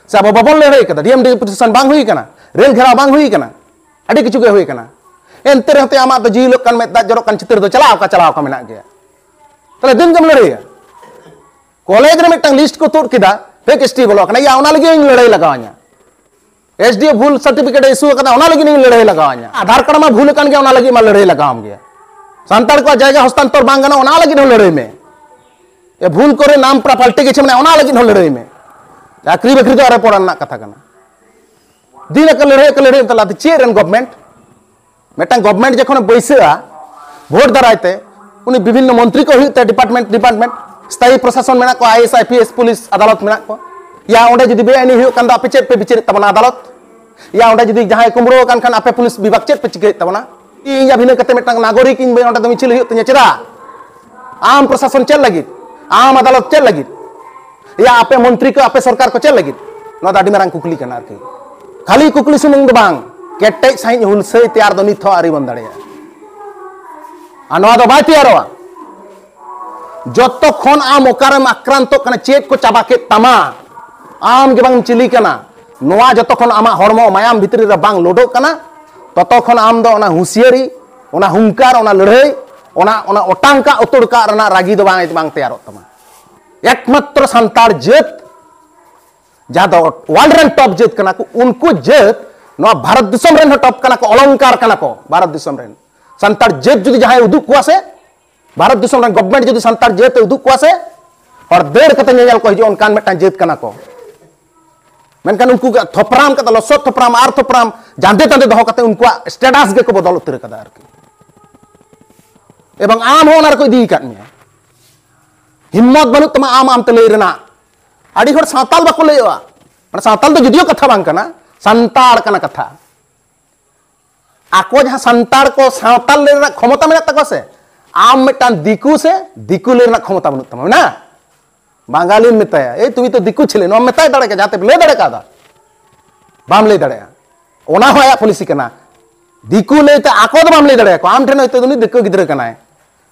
ᱥᱮ ᱟᱵᱚ ᱵᱟᱵᱚᱱ ᱞᱟᱹᱲᱦᱟᱹᱭ ᱠᱟᱫᱟ? ᱰᱤᱮᱢ ᱰᱮᱯᱩᱴᱮᱥᱚᱱ ᱵᱟᱝ ᱦᱩᱭ ᱠᱟᱱᱟ, ᱨᱮᱞ ᱜᱷᱮᱨᱟᱣ ᱵᱟᱝ ᱦᱩᱭ ᱠᱟᱱᱟ, ᱟᱹᱰᱤ ᱠᱤᱪᱷᱩ ᱜᱮ ᱦᱩᱭ ᱠᱟᱱᱟ᱾ ᱮᱱᱛᱮ ᱨᱮᱦᱚᱸ ᱛᱮ ᱟᱢᱟᱜ ᱫᱚ ᱡᱤᱣᱤ ᱞᱚᱜ ᱠᱟᱱ, ᱢᱮᱫ ᱫᱟᱜ ᱡᱚᱨᱚᱜ ᱠᱟᱱ ᱪᱤᱛᱟᱹᱨ ᱫᱚ ᱪᱟᱞᱟᱣ ᱚᱠᱟ ᱪᱟᱞᱟᱣ ᱚᱠᱟ ᱢᱮᱱᱟᱜ ᱜᱮᱭᱟ᱾ ᱛᱟᱦᱞᱮ ᱫᱤᱱ ᱜᱮᱢ ᱞᱟᱹᱲᱦᱟᱹᱭᱟ᱾ ᱠᱚᱞᱮᱡᱽ ᱨᱮ ᱢᱤᱫᱴᱟᱝ ᱞᱤᱥᱴ ᱠᱚ ᱛᱩᱫ ᱠᱮᱫᱟ, ᱯᱷᱮᱠ ᱮᱥᱴᱤ ᱵᱚᱞᱚ ᱠᱟᱱᱟ, ᱭᱟ ᱚᱱᱟ ᱞᱟᱹᱜᱤᱫ ᱤᱧ ᱞᱟᱹᱲᱦᱟᱹᱭ ᱞᱟᱜᱟᱣ ᱤᱧᱟ᱾ ᱮᱥᱰᱤᱳ ᱵᱷᱩᱞ ᱥᱟᱨᱴᱤᱯᱷᱤᱠᱮᱴ ᱤᱥᱩ ᱟᱠᱟᱫᱟ, ᱚᱱᱟ ᱞᱟᱹᱜᱤᱫ ᱤᱧ ᱞᱟᱹᱲᱦᱟᱹᱭ ᱞᱟᱜᱟᱣ ᱤᱧᱟ᱾ ᱟᱫᱷᱟᱨ ᱠᱟᱨᱰ ᱢᱟ ᱵᱷᱩᱞ ᱟᱠᱟᱱ ᱜᱮᱭᱟ, ᱚᱱᱟ ᱞᱟᱹᱜᱤᱫ ᱢᱟ ᱞᱟᱹᱲᱦᱟᱹᱭ ᱞᱟᱜᱟᱣ ᱟᱢ ᱜᱮᱭᱟ᱾ ᱥᱟᱱᱛᱟᱲ ᱠᱚᱣᱟᱜ ᱡᱟᱭᱜᱟ ᱦᱚᱥᱛᱟᱱᱛᱚᱨ ᱵᱟᱝ ᱜᱟᱱᱚᱜ, ᱚᱱᱟ ᱞᱟᱹᱜᱤᱫ ᱦᱚᱸ ᱞᱟᱹᱲᱦᱟᱹᱭ ᱢᱮ᱾ ᱮ ᱵᱷᱩᱞ ᱠᱚᱨᱮ ᱱᱟᱢ ᱯᱨᱟ ᱯᱟᱞᱴᱤ ᱜᱮᱪᱷᱮ, ᱢᱟᱱᱮ ᱚᱱᱟ ᱞᱟᱹᱜᱤᱫ ᱦᱚᱸ ᱞᱟᱹᱲᱦᱟᱹᱭ ᱢᱮ᱾ ᱪᱟᱹᱠᱨᱤ ᱵᱟᱹᱠᱨᱤ ᱫᱚ ᱟᱨᱚ ᱯᱚᱨᱮ ᱨᱮᱱᱟᱜ ᱠᱟᱛᱷᱟ ᱠᱟᱱᱟ᱾ ᱫᱤᱱ ᱟᱠᱚ ᱞᱟᱹᱲᱦᱟᱹᱭ ᱟᱠᱚ ᱞᱟᱹᱲᱦᱟᱹᱭ, ᱛᱟᱦᱞᱮ ᱟᱫᱚ ᱪᱮᱫ ᱨᱮᱱ ᱜᱚᱵᱷᱢᱮᱱᱴ? ᱢᱤᱫᱴᱟᱝ ᱜᱚᱵᱷᱢᱮᱱᱴ ᱡᱚᱠᱷᱚᱱ ᱵᱟᱹᱭᱥᱟᱹᱜᱼᱟ ᱵᱷᱳᱴ ᱫᱟᱨᱟᱭ ᱛᱮ, ᱩᱱᱤ ᱵᱤᱵᱷᱤᱱᱱᱚ ᱢᱚᱱᱛᱨᱤ ᱠᱚ ᱦᱩᱭᱩᱜ ᱛᱟᱭᱟ, ᱰᱤᱯᱟᱨᱴᱢᱮᱱᱴ ᱰᱤᱯᱟᱨᱴᱢᱮᱱᱴ, ᱥᱛᱷᱟᱭᱤ ᱯᱨᱚᱥᱟᱥᱚᱱ ᱢᱮᱱᱟᱜ ᱠᱚᱣᱟ, ᱟᱭᱮᱥ, ᱟᱭᱯᱤᱮᱥ, ᱯᱩᱞᱤᱥ, ᱟᱫᱟᱞᱚᱛ ᱢᱮᱱᱟᱜ ᱠᱚᱣᱟ᱾ ᱭᱟ ᱚᱸᱰᱮ ᱡᱩᱫᱤ ᱵᱮᱟᱭᱤᱱᱤ ᱦᱩᱭᱩᱜ ᱠᱟᱱ ᱫᱚ, ᱟᱯᱮ ᱪᱮᱫ ᱯᱮ ᱵᱤᱪᱟᱹᱨᱮᱫ ᱛᱟᱵᱚᱱᱟ ᱟᱫᱟᱞᱚᱛ? ᱭᱟ ᱚᱸᱰᱮ ᱡᱩᱫᱤ ᱡᱟᱦᱟᱸᱭ ᱠᱩᱢᱵᱽᱲᱩ ᱟᱠᱟᱱ ᱠᱷᱟᱱ, ᱟᱯᱮ ᱯᱩᱞᱤᱥ ᱵᱤᱵᱷᱟᱜᱽ ᱪᱮᱫ ᱯᱮ ᱪᱤᱠᱟᱹᱭᱮᱫ ᱛᱟᱵᱚᱱᱟ? ᱤᱧ ᱟᱹᱵᱷᱤᱱᱟᱹ ᱠᱟᱛᱮ ᱢᱤᱫᱴᱟᱝ ᱱᱟᱜᱚᱨᱤᱠ ᱤᱧ ᱚᱸᱰᱮ ᱫᱚ ᱢᱤᱪᱷᱤᱞ ᱦᱩᱭᱩᱜ ᱛᱤᱧᱟ, ᱪᱮᱫᱟᱜ? ᱟᱢ ᱯᱨᱚᱥᱟᱥᱚᱱ ᱪᱮᱫ ᱞᱟᱹᱜᱤᱫ? ᱟᱢ ᱟᱫᱟᱞᱚᱛ ᱪᱮᱫ ᱞᱟᱹᱜᱤᱫ? ᱭᱟ ᱟᱯᱮ ᱢᱚᱱᱛᱨᱤ ᱠᱚ, ᱟᱯᱮ ᱥᱚᱨᱠᱟᱨ ᱠᱚ ᱪᱮᱫ ᱞᱟᱹᱜᱤᱫ? ᱱᱚᱣᱟ ᱫᱚ ᱟᱹᱰᱤ ᱢᱟᱨᱟᱝ ᱠᱩᱠᱞᱤ ᱠᱟᱱᱟ ᱟᱨᱠᱤ᱾ ᱠᱷᱟᱹᱞᱤ ᱠᱩᱠᱞᱤ ᱥᱩᱢᱩᱝ ᱫᱚ ᱵᱟᱝ, ᱠᱮᱴᱮᱡ ᱥᱟᱺᱦᱤᱡ ᱦᱩᱞᱥᱟᱹᱭ ᱛᱮᱭᱟᱨ ᱫᱚ ᱱᱤᱛ ᱦᱚᱸ ᱟᱹᱣᱨᱤ ᱵᱚᱱ ᱫᱟᱲᱮᱭᱟᱜᱼᱟ᱾ ᱟᱨ ᱱᱚᱣᱟ ᱫᱚ ᱵᱟᱭ ᱛᱮᱭᱟᱨᱚᱜᱼᱟ ᱡᱚᱛᱚ ᱠᱷᱚᱱ ᱟᱢ ᱚᱠᱟᱨᱮᱢ ᱟᱠᱨᱟᱱᱛᱚᱜ ᱠᱟᱱᱟ, ᱪᱮᱫ ᱠᱚ ᱪᱟᱵᱟ ᱠᱮᱫ ᱛᱟᱢᱟ, ᱟᱢ ᱜᱮ ᱵᱟᱝ ᱪᱤᱞᱤ ᱠᱟᱱᱟ, ᱱᱚᱣᱟ ᱡᱚᱛᱚ ᱠᱷᱚᱱ ᱟᱢᱟᱜ ᱦᱚᱲᱢᱚ ᱢᱟᱭᱟᱢ ᱵᱷᱤᱛᱨᱤ ᱨᱮ ᱵᱟᱝ ᱞᱳᱰᱚᱜ ᱠᱟᱱᱟ, ᱛᱚᱛᱚ ᱠᱷᱚᱱ ᱟᱢ ᱫᱚ ᱚᱱᱟ ᱦᱩᱸᱥᱤᱭᱟᱹᱨᱤ, ᱚᱱᱟ ᱦᱩᱝᱠᱟᱨ, ᱚᱱᱟ ᱞᱟᱹᱲᱦᱟᱹᱭ, ᱚᱱᱟ, ᱚᱱᱟ ᱚᱴᱟᱝ ᱠᱟᱜ ᱩᱛᱟᱹᱨ ᱠᱟᱜ ᱨᱮᱱᱟᱜ ᱨᱟᱹᱜᱤ ᱫᱚ ᱵᱟᱝ, ᱵᱟᱝ ᱛᱮᱭᱟᱨᱚᱜ ᱛᱟᱢᱟ᱾ ᱮᱠᱢᱟᱛᱨᱚ ᱥᱟᱱᱛᱟᱲ ᱡᱟᱹᱛ, ᱡᱟᱦᱟᱸ ᱫᱚ ᱣᱟᱨᱞᱰ ᱨᱮᱱ ᱴᱚᱯ ᱡᱟᱹᱛ ᱠᱟᱱᱟ ᱠᱚ, ᱩᱱᱠᱩ ᱡᱟᱹᱛ ᱱᱚᱣᱟ ᱵᱷᱟᱨᱚᱛ ᱫᱤᱥᱚᱢ ᱨᱮᱱ ᱦᱚᱸ ᱴᱚᱯ ᱠᱟᱱᱟ ᱠᱚ, ᱚᱞᱚᱝᱠᱟᱨ ᱠᱟᱱᱟ ᱠᱚ ᱵᱷᱟᱨᱚᱛ ᱫᱤᱥᱚᱢ ᱨᱮᱱ᱾ ᱥᱟᱱᱛᱟᱲ ᱡᱟᱹᱛ ᱡᱩᱫᱤ ᱡᱟᱦᱟᱸᱭ ᱩᱫᱩᱜ ᱠᱚᱣᱟ ᱥᱮ, ᱵᱷᱟᱨᱚᱛ ᱫᱤᱥᱚᱢ ᱨᱮᱱ ᱜᱚᱵᱷᱢᱮᱱᱴ ᱡᱩᱫᱤ ᱥᱟᱱᱛᱟᱲ ᱡᱟᱹᱛ ᱮ ᱩᱫᱩᱜ ᱠᱚᱣᱟ ᱥᱮ, ᱦᱚᱲ ᱫᱟᱹᱲ ᱠᱟᱛᱮ ᱧᱮᱧᱮᱞ ᱠᱚ ᱦᱤᱡᱩᱜᱼᱟ, ᱚᱱᱠᱟᱱ ᱢᱤᱫᱴᱟᱝ ᱡᱟᱹᱛ ᱠᱟᱱᱟ ᱠᱚ᱾ ᱢᱮᱱᱠᱷᱟᱱ ᱩᱱᱠᱩ ᱜᱮ ᱛᱷᱚᱯᱨᱟᱢ ᱠᱟᱛᱮ, ᱞᱚᱥᱚᱫ ᱛᱷᱚᱯᱨᱟᱢ, ᱟᱨ ᱛᱷᱚᱯᱨᱟᱢ ᱡᱟᱸᱫᱮ ᱛᱟᱸᱫᱮ ᱫᱚᱦᱚ ᱠᱟᱛᱮ ᱩᱱᱠᱩᱣᱟᱜ ᱥᱴᱮᱴᱟᱥ ᱜᱮᱠᱚ ᱵᱚᱫᱚᱞ ᱩᱛᱟᱹᱨ ᱠᱟᱫᱟ ᱟᱨᱠᱤ᱾ ᱮᱵᱚᱝ ᱟᱢ ᱦᱚᱸ ᱚᱱᱟ ᱨᱮᱠᱚ ᱤᱫᱤ ᱟᱠᱟᱫ ᱢᱮᱭᱟ, ᱦᱤᱢᱢᱚᱛ ᱵᱟᱹᱱᱩᱜ ᱛᱟᱢᱟ ᱟᱢ ᱟᱢᱛᱮ ᱞᱟᱹᱭ ᱨᱮᱱᱟᱜ᱾ ᱟᱹᱰᱤ ᱦᱚᱲ ᱥᱟᱶᱛᱟᱞ ᱵᱟᱠᱚ ᱞᱟᱹᱭᱚᱜᱼᱟ, ᱢᱟᱱᱮ ᱥᱟᱶᱛᱟᱞ ᱫᱚ ᱡᱩᱫᱤᱭᱳ ᱠᱟᱛᱷᱟ ᱵᱟᱝ ᱠᱟᱱᱟ, ᱥᱟᱱᱛᱟᱲ ᱠᱟᱱᱟ ᱠᱟᱛᱷᱟ᱾ ᱟᱠᱚ ᱡᱟᱦᱟᱸ ᱥᱟᱱᱛᱟᱲ ᱠᱚ ᱥᱟᱶᱛᱟᱞ ᱞᱟᱹᱭ ᱨᱮᱱᱟᱜ ᱠᱷᱚᱢᱚᱛᱟ ᱢᱮᱱᱟᱜ ᱛᱟᱠᱚᱣᱟ ᱥᱮ, ᱟᱢ ᱢᱤᱫᱴᱟᱝ ᱫᱤᱠᱩ ᱥᱮ ᱫᱤᱠᱩ ᱞᱟᱹᱭ ᱨᱮᱱᱟᱜ ᱠᱷᱚᱢᱚᱛᱟ ᱵᱟᱹᱱᱩᱜ ᱛᱟᱢᱟ, ᱢᱮᱱᱟᱜᱼᱟ? ᱵᱟᱝᱜᱟᱞᱤᱢ ᱢᱮᱛᱟᱭᱟ, "ᱮᱭ ᱛᱩᱢᱤ ᱛᱚ ᱫᱤᱠᱩ ᱪᱷᱮᱞᱮ", ᱱᱚᱣᱟᱢ ᱢᱮᱛᱟᱭ ᱫᱟᱲᱮ ᱠᱟᱜᱼᱟ, ᱡᱟᱦᱟᱸ ᱛᱮᱯᱮ ᱞᱟᱹᱭ ᱫᱟᱲᱮ ᱠᱟᱣᱫᱟ? ᱵᱟᱢ ᱞᱟᱹᱭ ᱫᱟᱲᱮᱭᱟᱜᱼᱟ᱾ ᱚᱱᱟ ᱦᱚᱸ ᱟᱭᱟᱜ ᱯᱚᱞᱤᱥᱤ ᱠᱟᱱᱟ᱾ ᱫᱤᱠᱩ ᱞᱟᱹᱭᱛᱮ ᱟᱠᱚ ᱫᱚ ᱵᱟᱢ ᱞᱟᱹᱭ ᱫᱟᱲᱮᱭᱟᱠᱚᱣᱟ, ᱟᱢ ᱴᱷᱮᱱ ᱦᱚᱭᱛᱳ ᱩᱱᱤ ᱫᱤᱠᱩ ᱜᱤᱫᱽᱨᱟᱹ ᱠᱟᱱᱟᱭ,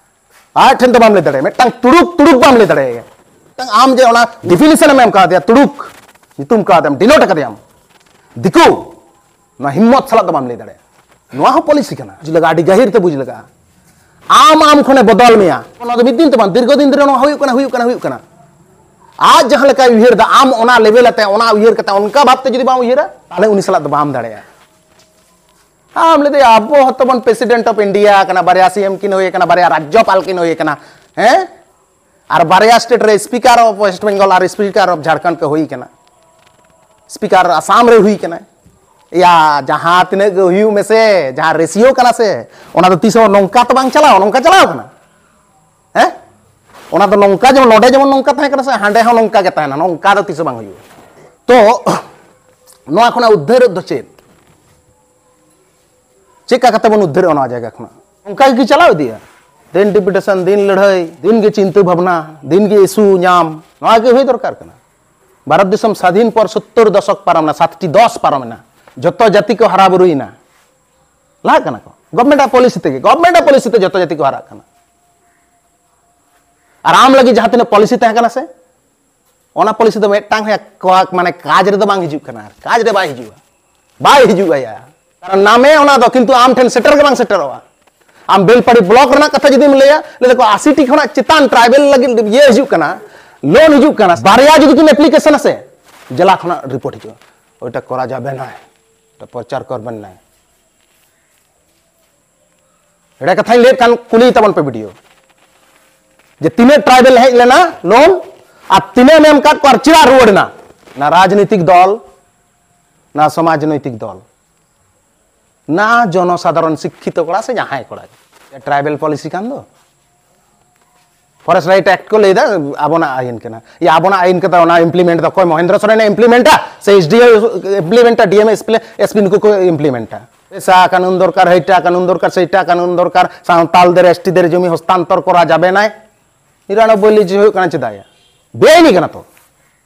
ᱟᱡ ᱴᱷᱮᱱ ᱫᱚ ᱵᱟᱢ ᱞᱟᱹᱭ ᱫᱟᱲᱮᱭᱟᱜᱼᱟ, ᱢᱤᱫᱴᱟᱝ ᱛᱩᱲᱩᱠ ᱛᱩᱲᱩᱠ ᱵᱟᱢ ᱞᱟᱹᱭ ᱫᱟᱲᱮᱭᱟᱭᱟ᱾ ᱢᱤᱫᱴᱟᱝ ᱟᱢ ᱡᱮ ᱚᱱᱟ definition ᱮᱢ ᱮᱢ ᱠᱟᱣᱫᱮᱭᱟ, ᱛᱩᱲᱩᱠ ᱧᱩᱛᱩᱢ ᱠᱟᱣᱫᱮᱭᱟᱢ, denote ᱟᱠᱟᱫᱮᱭᱟᱢ, ᱫᱤᱠᱩ, ᱱᱚᱣᱟ ᱦᱤᱢᱢᱚᱛ ᱥᱟᱞᱟᱜ ᱫᱚ ᱵᱟᱢ ᱞᱟᱹᱭ ᱫᱟᱲᱮᱭᱟᱜᱼᱟ᱾ ᱱᱚᱣᱟ ᱦᱚᱸ policy ᱠᱟᱱᱟ, ᱵᱩᱡᱽ ᱞᱟᱜᱟᱜᱼᱟ, ᱟᱹᱰᱤ ᱜᱟᱹᱦᱤᱨ ᱛᱮ ᱵᱩᱡᱽ ᱞᱟᱜᱟᱜᱼᱟ᱾ ᱟᱢ ᱟᱢ ᱠᱷᱚᱱᱮ ᱵᱚᱫᱚᱞ ᱢᱮᱭᱟ, ᱚᱱᱟ ᱫᱚ ᱢᱤᱫ ᱫᱤᱱ ᱛᱮ ᱵᱟᱝ, ᱫᱤᱨᱜᱷᱚ ᱫᱤᱱ ᱫᱷᱚᱨᱮ ᱱᱚᱣᱟ ᱦᱩᱭᱩᱜ ᱠᱟᱱᱟ, ᱦᱩᱭᱩᱜ ᱠᱟᱱᱟ, ᱦᱩᱭᱩᱜ ᱠᱟᱱᱟ᱾ ᱟᱡ ᱡᱟᱦᱟᱸ ᱞᱮᱠᱟᱭ ᱩᱭᱦᱟᱹᱨ ᱮᱫᱟ, ᱟᱢ ᱚᱱᱟ level ᱟᱛᱮ, ᱚᱱᱟ ᱩᱭᱦᱟᱹᱨ ᱠᱟᱛᱮ, ᱚᱱᱠᱟ ᱵᱷᱟᱵᱛᱮ ᱡᱩᱫᱤ ᱵᱟᱢ ᱩᱭᱦᱟᱹᱨᱟ, ᱛᱟᱦᱞᱮ ᱩᱱᱤ ᱥᱟᱞᱟᱜ ᱫᱚ ᱵᱟᱢ ᱫᱟᱲᱮᱭᱟᱜᱼᱟ᱾ ᱟᱢ ᱞᱟᱹᱭ ᱫᱟᱭ, ᱟᱵᱚ ᱦᱚᱸᱛᱚ ᱵᱚᱱ President of India ᱠᱟᱱᱟ, ᱵᱟᱨᱭᱟ C M ᱠᱤᱱ ᱦᱩᱭ ᱠᱟᱱᱟ, ᱵᱟᱨᱭᱟ ᱨᱟᱡᱽᱡᱚᱯᱟᱞ ᱠᱤᱱ ᱦᱩᱭ ᱠᱟᱱᱟ, ᱦᱮᱸ? ᱟᱨ ᱵᱟᱨᱭᱟ state ᱨᱮ Speaker of West Bengal R Speaker of Jharkhand ᱠᱚ ᱦᱩᱭ ᱠᱟᱱᱟ, Speaker ᱟᱥᱟᱢ ᱨᱮ ᱦᱩᱭ ᱠᱟᱱᱟ᱾ ᱭᱟ, ᱡᱟᱦᱟᱸ ᱛᱤᱱᱟᱹᱜ ᱜᱮ ᱦᱩᱭᱩᱜ ᱢᱮᱥᱮ, ᱡᱟᱦᱟᱸ ratio ᱠᱟᱱᱟ ᱥᱮ, ᱚᱱᱟ ᱫᱚ ᱛᱤᱥ ᱦᱚᱸ ᱱᱚᱝᱠᱟ ᱛᱚ ᱵᱟᱝ ᱪᱟᱞᱟᱣ, ᱱᱚᱝᱠᱟ ᱪᱟᱞᱟᱣ ᱠᱟᱱᱟ, ᱦᱮᱸ? ᱚᱱᱟ ᱫᱚ ᱱᱚᱝᱠᱟ, ᱡᱮᱢᱚᱱ ᱱᱚᱰᱮ ᱡᱮᱢᱚᱱ ᱱᱚᱝᱠᱟ ᱛᱟᱦᱮᱸ ᱠᱟᱱᱟ ᱥᱮ, ᱦᱟᱸᱰᱮ ᱦᱚᱸ ᱱᱚᱝᱠᱟ ᱜᱮ ᱛᱟᱦᱮᱱᱟ, ᱱᱚᱝᱠᱟ ᱫᱚ ᱛᱤᱥ ᱦᱚᱸ ᱵᱟᱝ ᱦᱩᱭᱩᱜᱼᱟ᱾ ᱛᱚ ᱱᱚᱣᱟ ᱠᱷᱚᱱᱟᱜ ᱩᱫᱽᱫᱷᱟᱹᱨᱚᱜ ᱫᱚ ᱪᱮᱫ? ᱪᱮᱫ ᱞᱮᱠᱟ ᱠᱟᱛᱮ ᱵᱚᱱ ᱩᱫᱽᱫᱷᱟᱹᱨᱚᱜᱼᱟ ᱱᱚᱣᱟ ᱡᱟᱭᱜᱟ ᱠᱷᱚᱱᱟᱜ? ᱚᱱᱠᱟ ᱜᱮ ᱪᱟᱞᱟᱣ ᱤᱫᱤᱜᱼᱟ᱾ ᱫᱤᱱ ᱰᱤᱯᱩᱴᱮᱥᱚᱱ, ᱫᱤᱱ ᱞᱟᱹᱲᱦᱟᱹᱭ, ᱫᱤᱱ ᱜᱮ ᱪᱤᱱᱛᱟᱹ ᱵᱷᱟᱵᱽᱱᱟ, ᱫᱤᱱ ᱜᱮ ᱤᱥᱩ ᱧᱟᱢ, ᱱᱚᱣᱟ ᱜᱮ ᱦᱩᱭ ᱫᱚᱨᱠᱟᱨ ᱠᱟᱱᱟ᱾ ᱵᱷᱟᱨᱚᱛ ᱫᱤᱥᱚᱢ ᱥᱟᱫᱷᱤᱱ ᱯᱚᱨ ᱥᱳᱛᱛᱳᱨ ᱫᱚᱥᱚᱠ ᱯᱟᱨᱚᱢ ᱮᱱᱟ, ᱥᱟᱛᱴᱤ ᱫᱚᱥ ᱯᱟᱨᱚᱢ ᱮᱱᱟ, ᱡᱚᱛᱚ ᱡᱟᱹᱛᱤ ᱠᱚ ᱦᱟᱨᱟ ᱵᱩᱨᱩᱭᱮᱱᱟ, ᱞᱟᱦᱟᱜ ᱠᱟᱱᱟ ᱠᱚ᱾ ᱜᱚᱵᱷᱢᱮᱱᱴ ᱟᱜ ᱯᱚᱞᱤᱥᱤ ᱛᱮᱜᱮ, ᱜᱚᱵᱷᱢᱮᱱᱴ ᱟᱜ ᱯᱚᱞᱤᱥᱤ ᱛᱮ ᱡᱚᱛᱚ ᱡᱟᱹᱛᱤ ᱠᱚ ᱦᱟᱨᱟᱜ ᱠᱟᱱᱟ᱾ ᱟᱨ ᱟᱢ ᱞᱟᱹᱜᱤᱫ ᱡᱟᱦᱟᱸ ᱛᱤᱱᱟᱹᱜ ᱯᱚᱞᱤᱥᱤ ᱛᱟᱦᱮᱸ ᱠᱟᱱᱟ ᱥᱮ, ᱚᱱᱟ ᱯᱚᱞᱤᱥᱤ ᱫᱚ ᱢᱤᱫᱴᱟᱝ ᱦᱚᱸ ᱠᱚ-, ᱢᱟᱱᱮ ᱠᱟᱡᱽ ᱨᱮᱫᱚ ᱵᱟᱝ ᱦᱤᱡᱩᱜ ᱠᱟᱱᱟ, ᱠᱟᱡᱽ ᱨᱮ ᱵᱟᱭ ᱦᱤᱡᱩᱜᱼᱟ, ᱵᱟᱭ ᱦᱤᱡᱩᱜᱼᱟ ᱭᱟ᱾ ᱠᱟᱨᱚᱱ ᱱᱟᱢᱮ ᱚᱱᱟ ᱫᱚ, ᱠᱤᱱᱛᱩ ᱟᱢ ᱴᱷᱮᱱ ᱥᱮᱴᱮᱨ ᱜᱮ ᱵᱟᱝ ᱥᱮᱴᱮᱨᱚᱜᱼᱟ᱾ ᱟᱢ ᱵᱮᱞᱯᱟᱲᱤ ᱵᱞᱚᱠ ᱨᱮᱱᱟᱜ ᱠᱟᱛᱷᱟ ᱡᱩᱫᱤᱢ ᱞᱟᱹᱭᱟ, ᱞᱟᱹᱭ ᱫᱟᱠᱚ ᱟᱥᱤ ᱴᱤ ᱠᱷᱚᱱᱟᱜ ᱪᱮᱛᱟᱱ ᱴᱨᱟᱭᱵᱮᱞ ᱞᱟᱹᱜᱤᱫ ᱤᱭᱟᱹ ᱦᱤᱡᱩᱜ ᱠᱟᱱᱟ, ᱞᱳᱱ ᱦᱤᱡᱩᱜ ᱠᱟᱱᱟ, ᱵᱟᱨᱭᱟ ᱡᱩᱫᱤ ᱠᱤᱱ ᱮᱯᱞᱤᱠᱮᱥᱚᱱᱟ ᱥᱮ, ᱡᱮᱞᱟ ᱠᱷᱚᱱᱟᱜ ᱨᱤᱯᱳᱨᱴ ᱦᱤᱡᱩᱜᱼᱟ, ᱳᱭᱴᱟ ᱠᱚᱨᱟ ᱡᱟᱵᱮ ᱱᱟᱭ, ᱳᱭᱴᱟ ᱯᱨᱚᱪᱟᱨ ᱠᱚᱨᱵᱮᱱ ᱱᱟᱭ᱾ ᱮᱲᱮ ᱠᱟᱛᱷᱟᱧ ᱞᱟᱹᱭᱮᱫ ᱠᱷᱟᱱ ᱠᱩᱞᱤ ᱛᱟᱵᱚᱱ ᱯᱮ ᱵᱷᱤᱰᱤᱭᱳ, ᱡᱮ ᱛᱤᱱᱟᱹᱜ ᱴᱨᱟᱭᱵᱮᱞ ᱦᱮᱡ ᱞᱮᱱᱟ ᱞᱳᱱ, ᱟᱨ ᱛᱤᱱᱟᱹᱜ ᱮᱢ ᱮᱢ ᱠᱟᱫ ᱠᱚᱣᱟ ᱟᱨ ᱪᱮᱫᱟᱜ ᱨᱩᱣᱟᱹᱲ ᱮᱱᱟ? ᱱᱟ ᱨᱟᱡᱽᱱᱤᱛᱤᱠ ᱫᱚᱞ, ᱱᱟ ᱥᱚᱢᱟᱡᱽᱱᱳᱭᱛᱤᱠ ᱫᱚᱞ, ᱱᱟ ᱡᱚᱱᱚᱥᱟᱫᱷᱟᱨᱚᱱ ᱥᱤᱠᱠᱷᱤᱛᱚ ᱠᱚᱲᱟ ᱥᱮ ᱡᱟᱦᱟᱸᱭ ᱠᱚᱲᱟ ᱜᱮ᱾ ᱴᱨᱟᱭᱵᱮᱞ ᱯᱚᱞᱤᱥᱤ ᱠᱟᱱ ᱫᱚ, ᱯᱷᱚᱨᱮᱥᱴ ᱨᱟᱭᱤᱴ ᱮᱠᱴ ᱠᱚ ᱞᱟᱹᱭᱫᱟ ᱟᱵᱚᱱᱟᱜ ᱟᱹᱭᱤᱱ ᱠᱟᱱᱟ᱾ ᱭᱟ, ᱟᱵᱚᱱᱟᱜ ᱟᱹᱭᱤᱱ ᱠᱟᱱᱟ, ᱚᱱᱟ ᱤᱢᱯᱞᱤᱢᱮᱱᱴ ᱫᱚ ᱚᱠᱚᱭ? ᱢᱚᱦᱮᱱᱫᱨᱚ ᱥᱚᱨᱮᱱᱮ ᱤᱢᱯᱞᱤᱢᱮᱱᱴᱟ ᱥᱮ S D O ᱤᱢᱯᱞᱤᱢᱮᱱᱴᱟ, D M, S P, S P ᱱᱩᱠᱩ ᱠᱚ ᱤᱢᱯᱞᱤᱢᱮᱱᱴᱟ? ᱯᱮᱥᱟ ᱠᱟᱹᱱᱩᱱ ᱫᱚᱨᱠᱟᱨ, ᱦᱮᱭᱴᱟ ᱠᱟᱹᱱᱩᱱ ᱫᱚᱨᱠᱟর, ᱥᱮᱭᱴᱟ ᱠᱟᱹᱱᱩᱱ ᱫᱚᱨᱠᱟর, ᱥᱟᱶᱛᱟᱞ ᱫᱮᱨ, S T ᱫᱮᱨ ᱡᱚᱢᱤ ᱦᱚᱥᱛᱟᱱᱛᱚᱨ ᱠᱚᱨᱟ ᱡᱟᱵᱮ ᱱᱟᱭ᱾ ᱱᱤᱨᱟᱱᱚᱵᱵᱳᱭ ᱞᱤᱡ ᱦᱩᱭᱩᱜ ᱠᱟᱱᱟ ᱪᱮᱫᱟᱜ ᱭᱟ? ᱵᱮᱟᱭᱤᱱᱤ ᱠᱟᱱᱟ ᱛᱚ᱾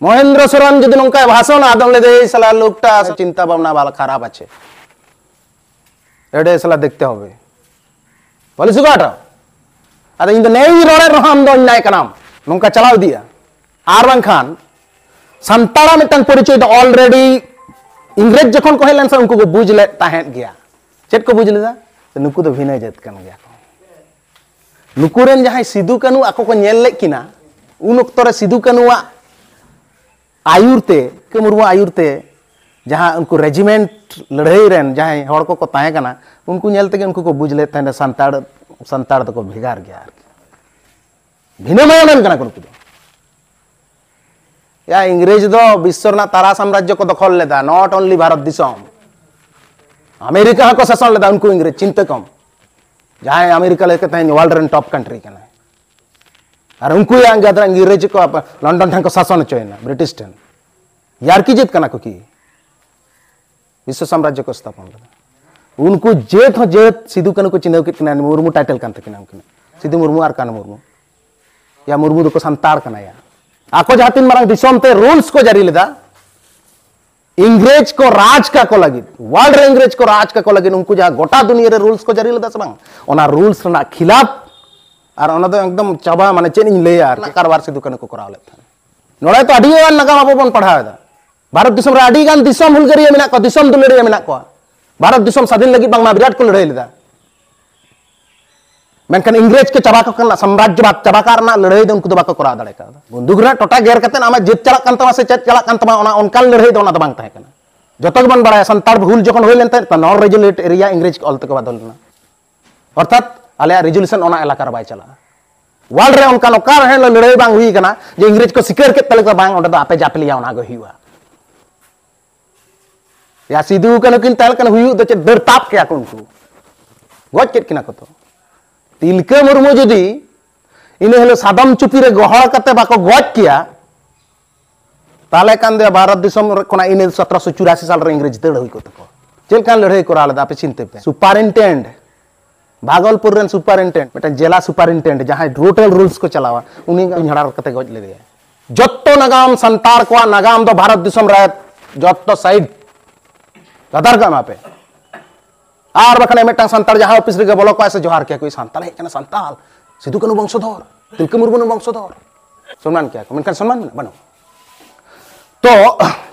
ᱢᱚᱦᱮᱱᱫᱨᱚ ᱥᱚᱨᱮᱱ ᱡᱩᱫᱤ ᱱᱚᱝᱠᱟᱭ ᱵᱷᱟᱥᱚᱱᱟ, ᱟᱫᱚᱢ ᱞᱟᱹᱭᱫᱟ, "ᱮᱭ ᱥᱟᱞᱟ ᱞᱳᱠᱴᱟ ᱪᱤᱱᱛᱟ ᱵᱷᱟᱵᱽᱱᱟ ᱵᱷᱟᱞᱟ ᱠᱷᱟᱨᱟᱯ ᱟᱪᱷᱮ, ᱮᱰᱮ ᱥᱟᱞᱟ ᱫᱮᱠᱷᱛᱮ ᱦᱚᱵᱮ, ᱯᱚᱞᱤᱥᱤ ᱠᱚ ᱦᱟᱴᱟᱣ, ᱟᱫᱚ ᱤᱧ ᱫᱚ ᱱᱮᱭ ᱨᱚᱲᱮᱫ ᱨᱮᱦᱚᱸ ᱟᱢ ᱫᱚ ᱚᱱᱱᱟᱭ ᱠᱟᱱᱟᱢ, ᱱᱚᱝᱠᱟ ᱪᱟᱞᱟᱣ ᱤᱫᱤᱜᱼᱟ᱾ ᱟᱨ ᱵᱟᱝᱠᱷᱟᱱ ᱥᱟᱱᱛᱟᱲᱟᱜ ᱢᱤᱫᱴᱟᱝ ᱯᱚᱨᱤᱪᱚᱭ ᱫᱚ already ᱤᱝᱨᱮᱡᱽ ᱡᱚᱠᱷᱚᱱ ᱠᱚ ᱦᱮᱡ ᱞᱮᱱ ᱥᱮ ᱩᱱᱠᱩ ᱠᱚ ᱵᱩᱡᱽ ᱞᱮᱫ ᱛᱟᱦᱮᱸᱫ ᱜᱮᱭᱟ᱾ ᱪᱮᱫ ᱠᱚ ᱵᱩᱡᱽ ᱞᱮᱫᱟ? ᱱᱩᱠᱩ ᱫᱚ ᱵᱷᱤᱱᱟᱹ ᱡᱟᱹᱛ ᱠᱟᱱ ᱜᱮᱭᱟ ᱠᱚ᱾ ᱱᱩᱠᱩ ᱨᱮᱱ ᱡᱟᱦᱟᱸᱭ ᱥᱤᱫᱩ ᱠᱟᱹᱱᱩ ᱟᱠᱚ ᱠᱚ ᱧᱮᱞ ᱞᱮᱫ ᱠᱤᱱᱟ, ᱩᱱ ᱚᱠᱛᱚ ᱨᱮ ᱥᱤᱫᱩ ᱠᱟᱹᱱᱩᱣᱟᱜ ᱟᱭᱩᱨ ᱛᱮ, ᱠᱮ ᱢᱩᱨᱢᱩ ᱟᱭᱩᱨ ᱛᱮ ᱡᱟᱦᱟᱸ ᱩᱱᱠᱩ ᱨᱮᱡᱤᱢᱮᱱᱴ ᱞᱟᱹᱲᱦᱟᱹᱭ ᱨᱮᱱ ᱡᱟᱦᱟᱸᱭ ᱦᱚᱲ ᱠᱚᱠᱚ ᱛᱟᱦᱮᱸ ᱠᱟᱱᱟ, ᱩᱱᱠᱩ ᱧᱮᱞ ᱛᱮᱜᱮ ᱩᱱᱠᱩ ᱠᱚ ᱵᱩᱡᱽ ᱞᱮᱫ ᱛᱟᱦᱮᱸᱫ ᱥᱟᱱᱛᱟᱲ, ᱥᱟᱱᱛᱟᱲ ᱫᱚᱠᱚ ᱵᱷᱮᱜᱟᱨ ᱜᱮᱭᱟ ᱟᱨᱠᱤ, ᱵᱷᱤᱱᱟᱹ ᱢᱟᱭᱟᱢ ᱨᱮᱱ ᱠᱟᱱᱟ ᱠᱚ ᱱᱩᱠᱩ ᱫᱚ᱾ ᱭᱟ, ᱤᱝᱨᱮᱡᱽ ᱫᱚ ᱵᱤᱥᱥᱚ ᱨᱮᱱᱟᱜ ᱛᱟᱨᱟ ᱥᱟᱢᱨᱟᱡᱽᱡᱚ ᱠᱚ ᱫᱚᱠᱷᱚᱞ ᱞᱮᱫᱟ, not only ᱵᱷᱟᱨᱚᱛ ᱫᱤᱥᱚᱢ᱾ ᱟᱢᱮᱨᱤᱠᱟ ᱦᱚᱸᱠᱚ ᱥᱟᱥᱚᱱ ᱞᱮᱫᱟ ᱩᱱᱠᱩ ᱤᱝᱨᱮᱡᱽ, ᱪᱤᱱᱛᱟᱹ ᱠᱚᱢ᱾ ᱡᱟᱦᱟᱸᱭ ᱟᱢᱮᱨᱤᱠᱟ ᱞᱟᱹᱭ ᱠᱟᱛᱮ ᱛᱮᱦᱮᱧ ᱣᱟᱨᱞᱰ ᱨᱮᱱ ᱴᱚᱯ ᱠᱟᱱᱴᱨᱤ ᱠᱟᱱᱟᱭ᱾ ᱟᱨ ᱩᱱᱠᱩ ᱭᱟ ᱮᱸᱜᱟᱛ ᱨᱮ ᱤᱝᱨᱮᱡᱽ ᱠᱚ ᱞᱚᱱᱰᱚᱱ ᱴᱷᱮᱱ ᱠᱚ ᱥᱟᱥᱚᱱ ᱦᱚᱪᱚᱭᱮᱱᱟ ᱵᱨᱤᱴᱤᱥ ᱴᱷᱮᱱ᱾ ᱭᱟᱨᱠᱤ ᱡᱟᱹᱛ ᱠᱟᱱᱟ ᱠᱚ ᱠᱤ? ᱵᱤᱥᱥᱚ ᱥᱟᱢᱨᱟᱡᱽᱡᱚ ᱠᱚ ᱥᱛᱷᱟᱯᱚᱱ ᱞᱮᱫᱟ᱾ ᱩᱱᱠᱩ ᱡᱟᱹᱛ ᱦᱚᱸ ᱡᱟᱹᱛ ᱥᱤᱫᱩ ᱠᱟᱹᱱᱩ ᱠᱚ ᱪᱤᱱᱦᱟᱹᱣ ᱠᱮᱫ ᱠᱤᱱᱟ, ᱢᱩᱨᱢᱩ ᱴᱟᱭᱴᱮᱞ ᱠᱟᱱ ᱛᱟᱹᱠᱤᱱᱟ ᱩᱱᱠᱤᱱᱟᱜ, ᱥᱤᱫᱩ ᱢᱩᱨᱢᱩ ᱟᱨ ᱠᱟᱹᱱᱩ ᱢᱩᱨᱢᱩ᱾ ᱭᱟ, ᱢᱩᱨᱢᱩ ᱫᱚᱠᱚ ᱥᱟᱱᱛᱟᱲ ᱠᱟᱱᱟ ᱭᱟ᱾ ᱟᱠᱚ ᱡᱟᱦᱟᱸ ᱛᱤᱱ ᱢᱟᱨᱟᱝ ᱫᱤᱥᱚᱢ ᱛᱮ ᱨᱩᱞᱥ ᱠᱚ ᱡᱟᱹᱨᱤ ᱞᱮᱫᱟ, ᱤᱝᱨᱮᱡᱽ ᱠᱚ ᱨᱟᱡᱽ ᱠᱟᱠᱚ ᱞᱟᱹᱜᱤᱫ, ᱣᱟᱨᱞᱰ ᱨᱮ ᱤᱝᱨᱮᱡᱽ ᱠᱚ ᱨᱟᱡᱽ ᱠᱟᱠᱚ ᱞᱟᱹᱜᱤᱫ ᱩᱱᱠᱩ ᱡᱟᱦᱟᱸ ᱜᱚᱴᱟ ᱫᱩᱱᱤᱭᱟᱹ ᱨᱮ ᱨᱩᱞᱥ ᱠᱚ ᱡᱟᱹᱨᱤ ᱞᱮᱫᱟ ᱥᱮ ᱵᱟᱝ, ᱚᱱᱟ ᱨᱩᱞᱥ ᱨᱮᱱᱟᱜ ᱠᱷᱤᱞᱟᱯ, ᱟᱨ ᱚᱱᱟ ᱫᱚ ᱮᱠᱫᱚᱢ ᱪᱟᱵᱟ, ᱢᱟᱱᱮ ᱪᱮᱫ ᱤᱧ ᱞᱟᱹᱭᱟ, ᱟᱨ ᱠᱟᱨᱵᱟᱨ ᱥᱤᱫᱩ ᱠᱟᱹᱱᱩ ᱠᱚ ᱠᱚᱨᱟᱣ ᱞᱮᱫ ᱛᱟᱦᱮᱸᱫ᱾ ᱱᱚᱰᱮ ᱛᱚ ᱟᱹᱰᱤ ᱜᱟᱱ ᱱᱟᱜᱟᱢ ᱟᱵᱚ ᱵᱚᱱ ᱯᱟᱲᱦᱟᱣ ᱮᱫᱟ᱾ ᱵᱷᱟᱨᱚᱛ ᱫᱤᱥᱚᱢ ᱨᱮ ᱟᱹᱰᱤ ᱜᱟᱱ ᱫᱤᱥᱚᱢ ᱦᱩᱞᱜᱟᱹᱨᱤᱭᱟᱹ ᱢᱮᱱᱟᱜ ᱠᱚᱣᱟ, ᱫᱤᱥᱚᱢ ᱫᱩᱞᱟᱹᱲᱤᱭᱟᱹ ᱢᱮᱱᱟᱜ ᱠᱚᱣᱟ᱾ ᱵᱷᱟᱨᱚᱛ ᱫᱤᱥᱚᱢ ᱥᱟᱫᱷᱤᱱ ᱞᱟᱹᱜᱤᱫ ᱵᱟᱝᱢᱟ ᱵᱤᱨᱟᱴ ᱠᱚ ᱞᱟᱹᱲᱦᱟᱹᱭ ᱞᱮᱫᱟ᱾ ᱢᱮᱱᱠᱷᱟᱱ ᱤᱝᱨᱮᱡᱽ ᱠᱚ ᱪᱟᱵᱟ ᱠᱟᱜ ᱨᱮᱱᱟᱜ, ᱥᱟᱢᱨᱟᱡᱽᱡᱚᱵᱟᱫ ᱪᱟᱵᱟ ᱠᱟᱜ ᱨᱮᱱᱟᱜ ᱞᱟᱹᱲᱦᱟᱹᱭ ᱫᱚ ᱩᱱᱠᱩ ᱫᱚ ᱵᱟᱠᱚ ᱠᱚᱨᱟᱣ ᱫᱟᱲᱮ ᱠᱟᱣᱫᱟ᱾ ᱵᱚᱱᱫᱩᱠ ᱨᱮᱱᱟᱜ ᱴᱚᱴᱟ ᱜᱮᱨ ᱠᱟᱛᱮ ᱟᱢᱟᱜ ᱡᱟᱹᱛ ᱪᱟᱞᱟᱜ ᱠᱟᱱ ᱛᱟᱢᱟ, ᱥᱮ ᱪᱮᱫ ᱪᱟᱞᱟᱜ ᱠᱟᱱ ᱛᱟᱢᱟ, ᱚᱱᱟ ᱚᱱᱠᱟᱱ ᱞᱟᱹᱲᱦᱟᱹᱭ ᱫᱚ ᱚᱱᱟ ᱫᱚ ᱵᱟᱝ ᱛᱟᱦᱮᱸ ᱠᱟᱱᱟ᱾ ᱡᱚᱛᱚ ᱜᱮᱵᱚᱱ ᱵᱟᱲᱟᱭᱟ, ᱥᱟᱱᱛᱟᱲ ᱦᱩᱞ ᱡᱚᱠᱷᱚᱱ ᱦᱩᱭ ᱞᱮᱱ ᱛᱟᱦᱮᱸᱫ, non resolution area ᱤᱝᱨᱮᱡᱽ ᱠᱚ ᱚᱞ ᱛᱮᱠᱚ ᱵᱟᱫᱚᱞ ᱞᱮᱱᱟ᱾ ᱚᱨᱛᱷᱟᱛ ᱟᱞᱮᱭᱟᱜ ᱨᱮᱡᱩᱞᱮᱥᱚᱱ ᱚᱱᱟ ᱮᱞᱟᱠᱟ ᱨᱮ ᱵᱟᱭ ᱪᱟᱞᱟᱜᱼᱟ᱾ ᱣᱟᱨᱞᱰ ᱨᱮ ᱚᱱᱠᱟᱱ ᱚᱠᱟ ᱨᱮᱦᱚᱸ ᱞᱟᱹᱲᱦᱟᱹᱭ ᱵᱟᱝ ᱦᱩᱭ ᱠᱟᱱᱟ ᱡᱮ ᱤᱝᱨᱮᱡᱽ ᱠᱚ ᱥᱤᱠᱟᱹᱨ ᱠᱮᱫ ᱛᱟᱞᱮ ᱠᱚ, ᱵᱟᱝ, ᱚᱸᱰᱮ ᱫᱚ ᱟᱯᱮ ᱡᱟᱯᱞᱤᱭᱟ, ᱚᱱᱟ ᱜᱮ ᱦᱩᱭᱩᱜᱼᱟ᱾ ᱭᱟ, ᱥᱤᱫᱩ ᱠᱟᱹᱱᱦᱩ ᱠᱤᱱ ᱛᱟᱦᱮᱸ ᱞᱮᱱᱠᱷᱟᱱ ᱦᱩᱭᱩᱜ ᱫᱚ ᱪᱮᱫ, ᱫᱟᱹᱲ ᱛᱟᱵ ᱠᱮᱭᱟ ᱠᱚ ᱩᱱᱠᱩ᱾ ᱜᱚᱡ ᱠᱮᱫ ᱠᱤᱱᱟ ᱠᱚ ᱛᱚ᱾ ᱛᱤᱞᱠᱟᱹ ᱢᱩᱨᱢᱩ ᱡᱩᱫᱤ ᱤᱱᱟᱹ ᱦᱤᱞᱳᱜ ᱥᱟᱫᱚᱢ ᱪᱩᱯᱤ ᱨᱮ ᱜᱚᱦᱚᱲ ᱠᱟᱛᱮ ᱵᱟᱠᱚ ᱜᱚᱡ ᱠᱮᱭᱟ, ᱛᱟᱦᱞᱮ ᱠᱷᱟᱱ ᱫᱚ ᱵᱷᱟᱨᱚᱛ ᱫᱤᱥᱚᱢ ᱠᱷᱚᱱᱟᱜ ᱤᱱᱟᱹ ᱥᱚᱛᱨᱚᱥᱚ ᱪᱩᱨᱟᱥᱤ ᱥᱟᱞ ᱨᱮ ᱤᱝᱨᱮᱡᱽ ᱫᱟᱹᱲ ᱦᱩᱭ ᱠᱚᱜ ᱛᱟᱠᱚᱣᱟ᱾ ᱪᱮᱫ ᱞᱮᱠᱟᱱ ᱞᱟᱹᱲᱦᱟᱹᱭ ᱠᱚᱨᱟᱣ ᱞᱮᱫᱟ ᱟᱯᱮ ᱪᱤᱱᱛᱟᱹ ᱯᱮ᱾ ᱥᱩᱯᱟᱨᱤᱱᱴᱮᱱᱰ, ᱵᱷᱟᱜᱚᱞᱯᱩᱨ ᱨᱮᱱ ᱥᱩᱯᱟᱨᱤᱱᱴᱮᱱᱰ, ᱢᱤᱫᱴᱟᱝ ᱡᱮᱞᱟ ᱥᱩᱯᱟᱨᱤᱱᱴᱮᱱᱰ ᱡᱟᱦᱟᱸᱭ ᱴᱳᱴᱟᱞ ᱨᱩᱞᱥ ᱠᱚ ᱪᱟᱞᱟᱣᱟ, ᱩᱱᱤ ᱩᱧᱦᱟᱲᱟᱨ ᱠᱟᱛᱮ ᱜᱚᱡ ᱞᱮᱫᱮᱭᱟ᱾ ᱡᱚᱛᱚ ᱱᱟᱜᱟᱢ ᱥᱟᱱᱛᱟᱲ ᱠᱚᱣᱟᱜ ᱱᱟᱜᱟᱢ ᱫᱚ ᱵᱷᱟᱨᱚᱛ ᱫᱤᱥᱚᱢ ᱨᱮ ᱡᱚᱛᱚ ᱥᱟᱭᱤᱰ ᱜᱟᱫᱟᱨ ᱠᱟᱜ ᱢᱟ ᱯᱮ᱾ ᱟᱨ ᱵᱟᱠᱷᱟᱱ ᱢᱤᱫᱴᱟᱝ ᱥᱟᱱᱛᱟᱲ ᱡᱟᱦᱟᱸ ᱚᱯᱷᱤᱥ ᱨᱮᱜᱮ ᱵᱚᱞᱚ ᱠᱚᱜᱼᱟᱭ ᱥᱮ ᱡᱚᱦᱟᱨ ᱠᱮᱭᱟ ᱠᱚ, "ᱥᱟᱱᱛᱟᱲ ᱦᱮᱡ ᱠᱟᱱᱟ, ᱥᱟᱱᱛᱟᱲ, ᱥᱤᱫᱩ ᱠᱟᱹᱱᱩ ᱵᱚᱝᱥᱚᱫᱷᱚᱨ, ᱛᱤᱞᱠᱟᱹ ᱢᱩᱨᱢᱩ ᱨᱮᱱ ᱵᱚᱝᱥᱚᱫᱷᱚᱨ, ᱥᱚᱱᱢᱟᱱ ᱠᱮᱭᱟ ᱠᱚ, ᱢᱮᱱᱠᱷᱟᱱ ᱥᱚᱱᱢᱟᱱ ᱢᱮᱱᱟᱜᱼᱟ? ᱵᱟᱹᱱᱩᱜ᱾ ᱛᱚ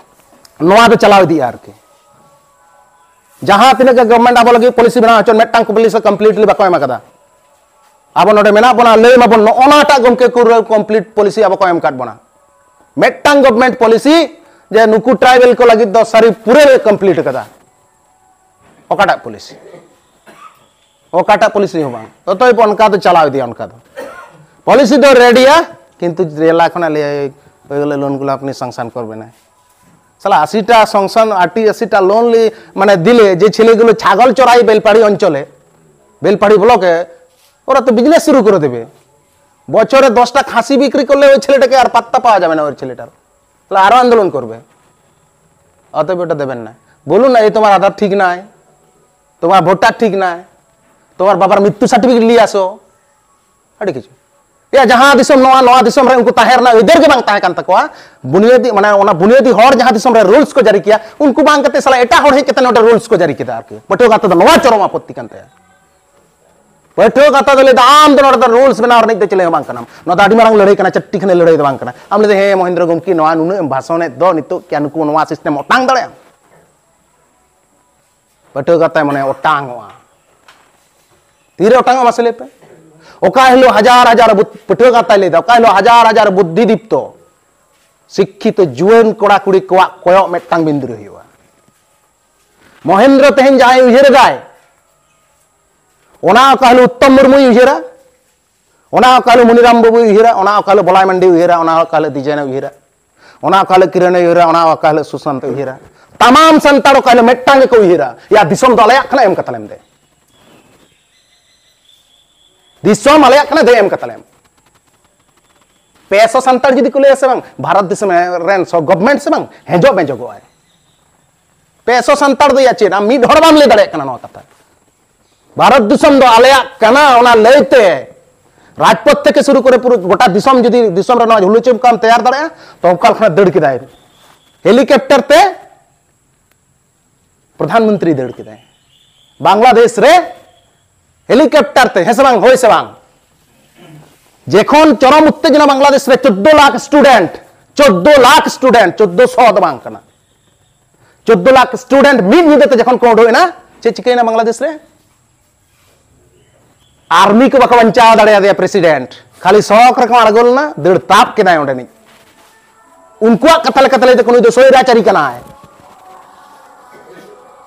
ᱱᱚᱣᱟ ᱫᱚ ᱪᱟᱞᱟᱣ ᱤᱫᱤᱜᱼᱟ ᱟᱨᱠᱤ᱾ ᱡᱟᱦᱟᱸ ᱛᱤᱱᱟᱹᱜ ᱜᱮ ᱜᱚᱵᱷᱚᱨᱱᱢᱮᱱᱴ ᱟᱵᱚ ᱞᱟᱹᱜᱤᱫ ᱯᱚᱞᱤᱥᱤ ᱵᱮᱱᱟᱣ ᱦᱚᱪᱚᱱ, ᱢᱤᱫᱴᱟᱝ ᱯᱚᱞᱤᱥᱤ ᱠᱚᱢᱯᱞᱤᱴᱞᱤ ᱵᱟᱠᱚ ᱮᱢ ᱟᱠᱟᱫᱟ᱾ ᱟᱵᱚ ᱱᱚᱰᱮ ᱢᱮᱱᱟᱜ ᱵᱚᱱᱟ, ᱞᱟᱹᱭ ᱢᱟᱵᱚᱱ, ᱱᱚᱜᱼᱚ ᱱᱟᱴᱟᱜ ᱜᱚᱢᱠᱮ ᱠᱚ ᱠᱚᱢᱯᱞᱤᱴ ᱯᱚᱞᱤᱥᱤ ᱟᱵᱚ ᱠᱚ ᱮᱢ ᱟᱠᱟᱫ ᱵᱚᱱᱟ᱾ ᱢᱤᱫᱴᱟᱝ ᱜᱚᱵᱷᱚᱨᱱᱢᱮᱱᱴ ᱯᱚᱞᱤᱥᱤ ᱡᱮ ᱱᱩᱠᱩ ᱴᱨᱟᱭᱵᱮᱞ ᱠᱚ ᱞᱟᱹᱜᱤᱫ ᱫᱚ ᱥᱟᱹᱨᱤ ᱯᱩᱨᱟᱹ ᱠᱚᱢᱯᱞᱤᱴ ᱟᱠᱟᱫᱟ᱾ ᱚᱠᱟᱴᱟᱜ ᱯᱚᱞᱤᱥᱤ? ᱚᱠᱟᱴᱟᱜ ᱯᱚᱞᱤᱥᱤ ᱦᱚᱸ ᱵᱟᱝ᱾ ᱚᱛᱚᱭᱮᱵ ᱚᱱᱠᱟ ᱫᱚ ᱪᱟᱞᱟᱣ ᱤᱫᱤᱭᱟ, ᱚᱱᱠᱟ ᱫᱚ ᱯᱚᱞᱤᱥᱤ ᱫᱚ ᱨᱮᱰᱤᱭᱟ, ᱠᱤᱱᱛᱩ ᱡᱮᱞᱟ ᱠᱷᱚᱱᱟᱜ ᱞᱟᱹᱭ, "ওইগুলো লোনগুলো আপনি স্যাংশন করবেন না।" ᱥᱟᱞᱟ ᱟᱥᱤᱴᱟ ᱥᱟᱝᱥᱚᱱ, ᱟᱴᱤ ᱟᱥᱤᱴᱟ ᱞᱳᱱ ᱞᱤ, ᱢᱟᱱᱮ দিলে, যে ছেলেগুলো ছাগল চড়ায় বেলপাড়ি অঞ্চলে, বেলপাড়ি ব্লকে, ওরা তো বিজনেস শুরু করে দেবে। বছরে দশটা খাসি বিক্রি করলে ওই ছেলেটাকে আর পাত্তা পাওয়া যাবে না, ওই ছেলেটার। তাহলে আরো আন্দোলন করবে। অতএব ওটা দেবেন না। বলুন না, "এই তোমার আধার ঠিক নাই, তোমার ভোটার ঠিক নাই, তোমার বাবার মৃত্যু সার্টিফিকেট নিয়ে আসো।" ᱟᱹᱰᱤ ᱠᱤᱪᱷᱩ᱾ ᱮᱭᱟ, ᱡᱟᱦᱟᱸ ᱫᱤᱥᱚᱢ, ᱱᱚᱣᱟ, ᱱᱚᱣᱟ ᱫᱤᱥᱚᱢ ᱨᱮ ᱩᱱᱠᱩ ᱛᱟᱦᱮᱸ ᱨᱮᱱᱟᱜ ᱟᱹᱭᱫᱟᱹᱨ ᱜᱮ ᱵᱟᱝ ᱛᱟᱦᱮᱸ ᱠᱟᱱ ᱛᱟᱠᱚᱣᱟ, ᱵᱩᱱᱤᱭᱟᱹᱫᱤ, ᱢᱟᱱᱮ ᱚᱱᱟ ᱵᱩᱱᱤᱭᱟᱹᱫᱤ ᱦᱚᱲ ᱡᱟᱦᱟᱸ ᱫᱤᱥᱚᱢ ᱨᱮ ᱨᱩᱞᱥ ᱠᱚ ᱡᱟᱹᱨᱤ ᱠᱮᱭᱟ, ᱩᱱᱠᱩ ᱵᱟᱝ ᱠᱟᱛᱮ ᱥᱟᱞᱟ ᱮᱴᱟᱜ ᱦᱚᱲ ᱦᱮᱡ ᱠᱟᱛᱮ ᱱᱚᱰᱮ ᱨᱩᱞᱥ ᱠᱚ ᱡᱟᱹᱨᱤ ᱠᱮᱫᱟ ᱟᱨᱠᱤ᱾ ᱯᱟᱹᱴᱷᱩᱣᱟᱹ ᱜᱟᱶᱛᱟ ᱫᱚ ᱱᱚᱣᱟ ᱪᱚᱨᱚᱢ ᱟᱯᱚᱛᱛᱤ ᱠᱟᱱ ᱛᱟᱭᱟ᱾ ᱯᱟᱹᱴᱷᱩᱣᱟᱹ ᱜᱟᱶᱛᱟ ᱫᱚ ᱞᱟᱹᱭᱫᱟ, "ᱟᱢ ᱫᱚ ᱱᱚᱰᱮ ᱫᱚ ᱨᱩᱞᱥ ᱵᱮᱱᱟᱣ ᱨᱤᱱᱤᱡ ᱫᱚ ᱪᱤᱞᱤ ᱦᱚᱸ ᱵᱟᱝ ᱠᱟᱱᱟᱢ, ᱱᱚᱣᱟ ᱫᱚ ᱟᱹᱰᱤ ᱢᱟᱨᱟᱝ ᱞᱟᱹᱲᱦᱟᱹᱭ ᱠᱟᱱᱟ, ᱪᱟᱹᱴᱴᱤ ᱠᱷᱟᱱᱮ ᱞᱟᱹᱲᱦᱟᱹᱭ ᱫᱚ ᱵᱟᱝ ᱠᱟᱱᱟ᱾" ᱟᱢ ᱞᱟᱹᱭᱫᱟ, "ᱦᱮᱸ ᱢᱚᱦᱮᱱᱫᱨᱚ ᱜᱚᱢᱠᱮ, ᱱᱚᱣᱟ ᱱᱩᱱᱟᱹᱜ ᱮᱢ ᱵᱷᱟᱥᱚᱱᱮᱫ ᱫᱚ, ᱱᱤᱛᱚᱜ ᱠᱤ ᱱᱩᱠᱩ ᱱᱚᱣᱟ ᱥᱤᱥᱴᱮᱢ ᱚᱴᱟᱝ ᱫᱟᱲᱮᱭᱟᱜᱼᱟ?" ᱯᱟᱹᱴᱷᱩᱣᱟᱹ ᱜᱟᱶᱛᱟᱭ ᱢᱚᱱᱮ ᱚᱴᱟᱝᱚᱜᱼᱟ᱾ ᱛᱤᱨᱮ ᱚᱴᱟᱝᱚᱜᱼᱟ ᱢᱟᱥᱮ ᱞᱟᱹᱭ ᱯᱮ? ᱚᱠᱟ ᱦᱤᱞᱳᱜ ᱦᱟᱡᱟᱨ ᱦᱟᱡᱟᱨ ᱵᱩᱫ-, ᱯᱟᱹᱴᱷᱩᱣᱟᱹ ᱜᱟᱶᱛᱟᱭ ᱞᱟᱹᱭᱫᱟ, ᱚᱠᱟ ᱦᱤᱞᱳᱜ ᱦᱟᱡᱟᱨ ᱦᱟᱡᱟᱨ ᱵᱩᱫᱽᱫᱷᱤ ᱫᱤᱯᱛᱚ ᱥᱤᱠᱠᱷᱤᱛᱚ ᱡᱩᱣᱟᱹᱱ ᱠᱚᱲᱟ ᱠᱩᱲᱤ ᱠᱚᱣᱟᱜ ᱠᱚᱭᱚᱜ ᱢᱤᱫᱴᱟᱝ ᱵᱤᱱᱫᱩ ᱨᱮ ᱦᱩᱭᱩᱜᱼᱟ᱾ ᱢᱚᱦᱮᱱᱫᱨᱚ ᱛᱮᱦᱮᱧ ᱡᱟᱦᱟᱸᱭ ᱩᱭᱦᱟᱹᱨ ᱮᱫᱟᱭ, ᱚᱱᱟ ᱚᱠᱟ ᱦᱤᱞᱳᱜ ᱩᱛᱛᱚᱢ ᱢᱩᱨᱢᱩᱭ ᱩᱭᱦᱟᱹᱨᱟ, ᱚᱱᱟ ᱚᱠᱟ ᱦᱤᱞᱳᱜ ᱢᱚᱱᱤᱨᱟᱢ ᱵᱟᱹᱵᱩᱭ ᱩᱭᱦᱟᱹᱨᱟ, ᱚᱱᱟ ᱚᱠᱟ ᱦᱤᱞᱳᱜ ᱵᱚᱞᱟᱭ ᱢᱟᱱᱰᱤᱭ ᱩᱭᱦᱟᱹᱨᱟ, ᱚᱱᱟ ᱚᱠᱟ ᱦᱤᱞᱳᱜ ᱫᱤᱡᱟᱭᱱᱟᱭ ᱩᱭᱦᱟᱹᱨᱟ, ᱚᱱᱟ ᱚᱠᱟ ᱦᱤᱞᱳᱜ ᱠᱤᱨᱟᱹᱱᱮ ᱩᱭᱦᱟᱹᱨᱟ, ᱚᱱᱟ ᱚᱠᱟ ᱦᱤᱞᱳᱜ ᱥᱩᱥᱟᱱᱛᱮ ᱩᱭᱦᱟᱹᱨᱟ᱾ ᱛᱟᱢᱟᱢ ᱥᱟᱱᱛᱟᱲ ᱚᱠᱟ ᱦᱤᱞᱳᱜ ᱢᱤᱫᱴᱟᱝ ᱜᱮᱠᱚ ᱩᱭᱦᱟᱹᱨᱟ, "ᱭᱟ, ᱫᱤᱥᱚᱢ ᱫᱚ ᱟᱞᱮᱭᱟᱜ ᱠᱟᱱᱟ, ᱮᱢ ᱠᱟᱛᱟ ᱞᱮᱢ ᱫᱮ᱾ ᱫᱤᱥᱚᱢ ᱟᱞᱮᱭᱟᱜ ᱠᱟᱱᱟ, ᱫᱮ, ᱮᱢ ᱠᱟᱛᱟ ᱞᱮᱢ᱾" ᱯᱮ ᱥᱚ ᱥᱟᱱᱛᱟᱲ ᱡᱩᱫᱤ ᱠᱚ ᱞᱟᱹᱭᱟ ᱥᱮ ᱵᱟᱝ, ᱵᱷᱟᱨᱚᱛ ᱫᱤᱥᱚᱢ ᱨᱮᱱ ᱥᱚ ᱜᱚᱵᱷᱢᱮᱱᱴ ᱥᱮ ᱵᱟᱝ, ᱦᱮᱸᱡᱚᱜ ᱵᱮᱸᱡᱚᱜᱚᱜᱼᱟᱭ᱾ ᱯᱮ ᱥᱚ ᱥᱟᱱᱛᱟᱲ ᱫᱚ ᱭᱟ ᱪᱮᱫ, ᱟᱢ ᱢᱤᱫ ᱦᱚᱲ ᱵᱟᱢ ᱞᱟᱹᱭ ᱫᱟᱲᱮᱭᱟᱜ ᱠᱟᱱᱟ ᱱᱚᱣᱟ ᱠᱟᱛᱷᱟ᱾ ᱵᱷᱟᱨᱚᱛ ᱫᱤᱥᱚᱢ ᱫᱚ ᱟᱞᱮᱭᱟᱜ ᱠᱟᱱᱟ, ᱚᱱᱟ ᱞᱟᱹᱭᱛᱮ ᱨᱟᱡᱽᱯᱚᱛ ᱛᱷᱮᱠᱮ ᱥᱩᱨᱩ ᱠᱚᱨᱮ ᱯᱩᱨᱟᱹ ᱜᱚᱴᱟ ᱫᱤᱥᱚᱢ ᱡᱩᱫᱤ ᱫᱤᱥᱚᱢ ᱨᱮ ᱱᱚᱣᱟ ᱦᱩᱞᱩ ᱪᱩᱢᱠᱟᱢ ᱛᱮᱭᱟᱨ ᱫᱟᱲᱮᱭᱟᱜᱼᱟ, ᱛᱚ ᱚᱠᱟ ᱞᱮᱠᱟᱱᱟᱜ ᱫᱟᱹᱲ ᱠᱮᱫᱟᱭ ᱦᱮᱞᱤᱠᱚᱯᱴᱟᱨ ᱛᱮ, ᱯᱨᱚᱫᱷᱟᱱ ᱢᱚᱱᱛᱨᱤ ᱫᱟᱹᱲ ᱠᱮᱫᱟᱭ ᱵᱟᱝᱞᱟᱫᱮᱥ ᱨᱮ ᱦᱮᱞᱤᱠᱚᱯᱴᱟᱨ ᱛᱮ, ᱦᱮᱸ ᱥᱮ ᱵᱟᱝ? ᱦᱳᱭ ᱥᱮ ᱵᱟᱝ? ᱡᱮᱠᱷᱚᱱ ᱪᱚᱨᱚᱢ ᱩᱛᱛᱮᱡᱚᱱᱟ ᱵᱟᱝᱞᱟᱫᱮᱥ ᱨᱮ ᱪᱳᱫᱽᱫᱳ ᱞᱟᱠᱷ ᱥᱴᱩᱰᱮᱱᱴ, ᱪᱳᱫᱽᱫᱳ ᱞᱟᱠᱷ ᱥᱴᱩᱰᱮᱱᱴ, ᱪᱳᱫᱽᱫᱳ ᱥᱚ ᱫᱚ ᱵᱟᱝ ᱠᱟᱱᱟ, ᱪᱳᱫᱽᱫᱳ ᱞᱟᱠᱷ ᱥᱴᱩᱰᱮᱱᱴ ᱢᱤᱫ ᱧᱤᱫᱟᱹ ᱛᱮ ᱡᱚᱠᱷᱚᱱ ᱠᱚ ᱩᱰᱩᱠ ᱮᱱᱟ, ᱪᱮᱫ ᱪᱤᱠᱟᱹᱭᱮᱱᱟ ᱵᱟᱝᱞᱟᱫᱮᱥ ᱨᱮ? ᱟᱨᱢᱤ ᱠᱚ ᱵᱟᱠᱚ ᱵᱟᱧᱪᱟᱣ ᱫᱟᱲᱮᱭᱟᱫᱮᱭᱟ ᱯᱨᱮᱥᱤᱰᱮᱱᱴ, ᱠᱷᱟᱹᱞᱤ ᱥᱚᱲᱚᱠ ᱨᱮᱠᱚ ᱟᱬᱜᱚ ᱞᱮᱱᱟ, ᱫᱟᱹᱲ ᱛᱟᱵ ᱠᱮᱫᱟᱭ ᱚᱸᱰᱮᱱᱤᱡ᱾ ᱩᱱᱠᱩᱣᱟᱜ ᱠᱟᱛᱷᱟ ᱞᱮᱠᱟᱛᱮ ᱞᱟᱹᱭ ᱫᱚᱠᱚ ᱱᱩᱭ ᱫᱚ ᱥᱚᱭᱨᱟᱪᱟᱨᱤ ᱠᱟᱱᱟᱭ,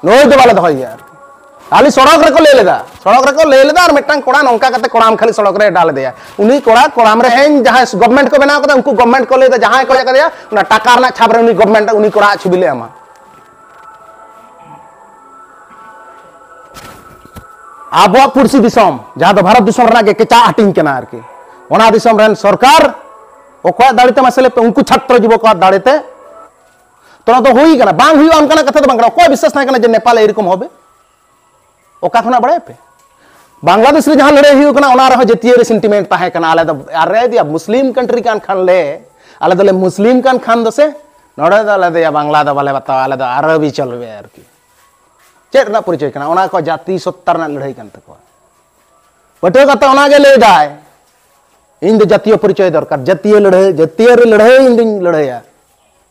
ᱱᱩᱭ ᱫᱚ ᱵᱟᱞᱮ ᱫᱚᱦᱚᱭᱮᱭᱟ ᱟᱨᱠᱤ᱾ ᱠᱷᱟᱹᱞᱤ ᱥᱚᱲᱚᱠ ᱨᱮᱠᱚ ᱞᱟᱹᱭ ᱞᱮᱫᱟ, ᱥᱚᱲᱚᱠ ᱨᱮᱠᱚ ᱞᱟᱹᱭ ᱞᱮᱫᱟ, ᱟᱨ ᱢᱤᱫᱴᱟᱝ ᱠᱚᱲᱟ ᱱᱚᱝᱠᱟ ᱠᱟᱛᱮ ᱠᱚᱲᱟᱢ ᱠᱷᱟᱹᱞᱤ ᱥᱚᱲᱚᱠ ᱨᱮ ᱮᱰᱟ ᱞᱮᱫᱮᱭᱟ᱾ ᱩᱱᱤ ᱠᱚᱲᱟ ᱠᱚᱲᱟᱢ ᱨᱮ ᱦᱮᱧ ᱡᱟᱦᱟᱸᱭ ᱜᱚᱵᱷᱢᱮᱱᱴ ᱠᱚ ᱵᱮᱱᱟᱣ ᱠᱟᱫᱟ, ᱩᱱᱠᱩ ᱜᱚᱵᱷᱢᱮᱱᱴ ᱠᱚ ᱞᱟᱹᱭ ᱮᱫᱟ, ᱡᱟᱦᱟᱸᱭ ᱠᱚ ᱚᱡᱮ ᱠᱟᱫᱮᱭᱟ, ᱚᱱᱟ ᱴᱟᱠᱟ ᱨᱮᱱᱟᱜ ᱪᱷᱟᱯ ᱨᱮ ᱩᱱᱤ ᱜᱚᱵᱷᱢᱮᱱᱴ ᱩᱱᱤ ᱠᱚᱲᱟᱣᱟᱜ ᱪᱷᱚᱵᱤ ᱞᱮ ᱮᱢᱟ᱾ ᱟᱵᱚᱣᱟᱜ ᱯᱩᱲᱥᱤ ᱫᱤᱥᱚᱢ, ᱡᱟᱦᱟᱸ ᱫᱚ ᱵᱷᱟᱨᱚᱛ ᱫᱤᱥᱚᱢ ᱨᱮᱱᱟᱜ ᱜᱮ ᱠᱮᱪᱟᱜ ᱦᱟᱹᱴᱤᱧ ᱠᱟᱱᱟ ᱟᱨᱠᱤ, ᱚᱱᱟ ᱫᱤᱥᱚᱢ ᱨᱮᱱ ᱥᱚᱨᱠᱟᱨ ᱚᱠᱚᱭᱟᱜ ᱫᱟᱲᱮ ᱛᱮ ᱢᱟᱥᱮ ᱞᱟᱹᱭ ᱯᱮ? ᱩᱱᱠᱩ ᱪᱷᱟᱛᱨᱚ ᱡᱩᱵᱚᱠ ᱠᱚᱣᱟᱜ ᱫᱟᱲᱮ ᱛᱮ᱾ ᱛᱚ, ᱚᱱᱟ ᱫᱚ ᱦᱩᱭ ᱠᱟᱱᱟ, ᱵᱟᱝ ᱦᱩᱭᱩᱜᱼᱟ ᱚᱱᱠᱟᱱᱟᱜ ᱠᱟᱛᱷᱟ ᱫᱚ ᱵᱟᱝ ᱠᱟᱱᱟ᱾ ᱚᱠᱚᱭ ᱵᱤᱥᱣᱟᱥ ᱛᱟᱦᱮᱸ ᱠᱟᱱᱟ ᱡᱮ ᱱᱮᱯᱟᱞ ᱮᱭᱨᱚᱠᱚᱢ ᱦᱚᱵᱮ? ᱚᱠᱟ ᱠᱷᱚᱱᱟᱜ ᱵᱟᱲᱟᱭ ᱯᱮ? ᱵᱟᱝᱞᱟᱫᱮᱥ ᱨᱮ ᱡᱟᱦᱟᱸ ᱞᱟᱹᱲᱦᱟᱹᱭ ᱦᱩᱭᱩᱜ ᱠᱟᱱᱟ, ᱚᱱᱟ ᱨᱮᱦᱚᱸ ᱡᱟᱹᱛᱤᱭᱟᱹᱨᱤ ᱥᱮᱱᱴᱤᱢᱮᱱᱴ ᱛᱟᱦᱮᱸ ᱠᱟᱱᱟ᱾ ᱟᱞᱮ ᱫᱚ ᱟᱨᱮ ᱫᱤᱭᱟ ᱢᱩᱥᱞᱤᱢ ᱠᱟᱱᱴᱨᱤ ᱠᱟᱱ ᱠᱷᱟᱱ ᱞᱮ, ᱟᱞᱮ ᱫᱚᱞᱮ ᱢᱩᱥᱞᱤᱢ ᱠᱟᱱ ᱠᱷᱟᱱ ᱫᱚ ᱥᱮ, ᱱᱚᱰᱮ ᱫᱚ ᱟᱞᱮ ᱫᱚᱭᱟ ᱵᱟᱝᱞᱟ ᱫᱚ ᱵᱟᱞᱮ ᱵᱟᱛᱟᱣᱟ, ᱟᱞᱮ ᱫᱚ ᱟᱨᱚᱵᱤ ᱪᱚᱞᱵᱮ ᱟᱨᱠᱤ᱾ ᱪᱮᱫ ᱨᱮᱱᱟᱜ ᱯᱚᱨᱤᱪᱚᱭ ᱠᱟᱱᱟ? ᱚᱱᱟ ᱠᱚ ᱡᱟᱹᱛᱤ ᱥᱚᱛᱛᱟ ᱨᱮᱱᱟᱜ ᱞᱟᱹᱲᱦᱟᱹᱭ ᱠᱟᱱ ᱛᱟᱠᱚᱣᱟ᱾ ᱯᱟᱹᱴᱷᱩᱣᱟᱹ ᱠᱟᱛᱮ ᱚᱱᱟ ᱜᱮ ᱞᱟᱹᱭ ᱫᱟᱭ, ᱤᱧ ᱫᱚ ᱡᱟᱹᱛᱤᱭᱚ ᱯᱚᱨᱤᱪᱚᱭ ᱫᱚᱨᱠᱟᱨ, ᱡᱟᱹᱛᱤᱭᱚ ᱞᱟᱹᱲᱦᱟᱹᱭ, ᱡᱟᱹᱛᱤᱭᱟᱹᱨᱤ ᱞᱟᱹᱲᱦᱟᱹᱭ ᱤᱧ ᱫᱩᱧ ᱞᱟᱹᱲᱦᱟᱹᱭᱟ᱾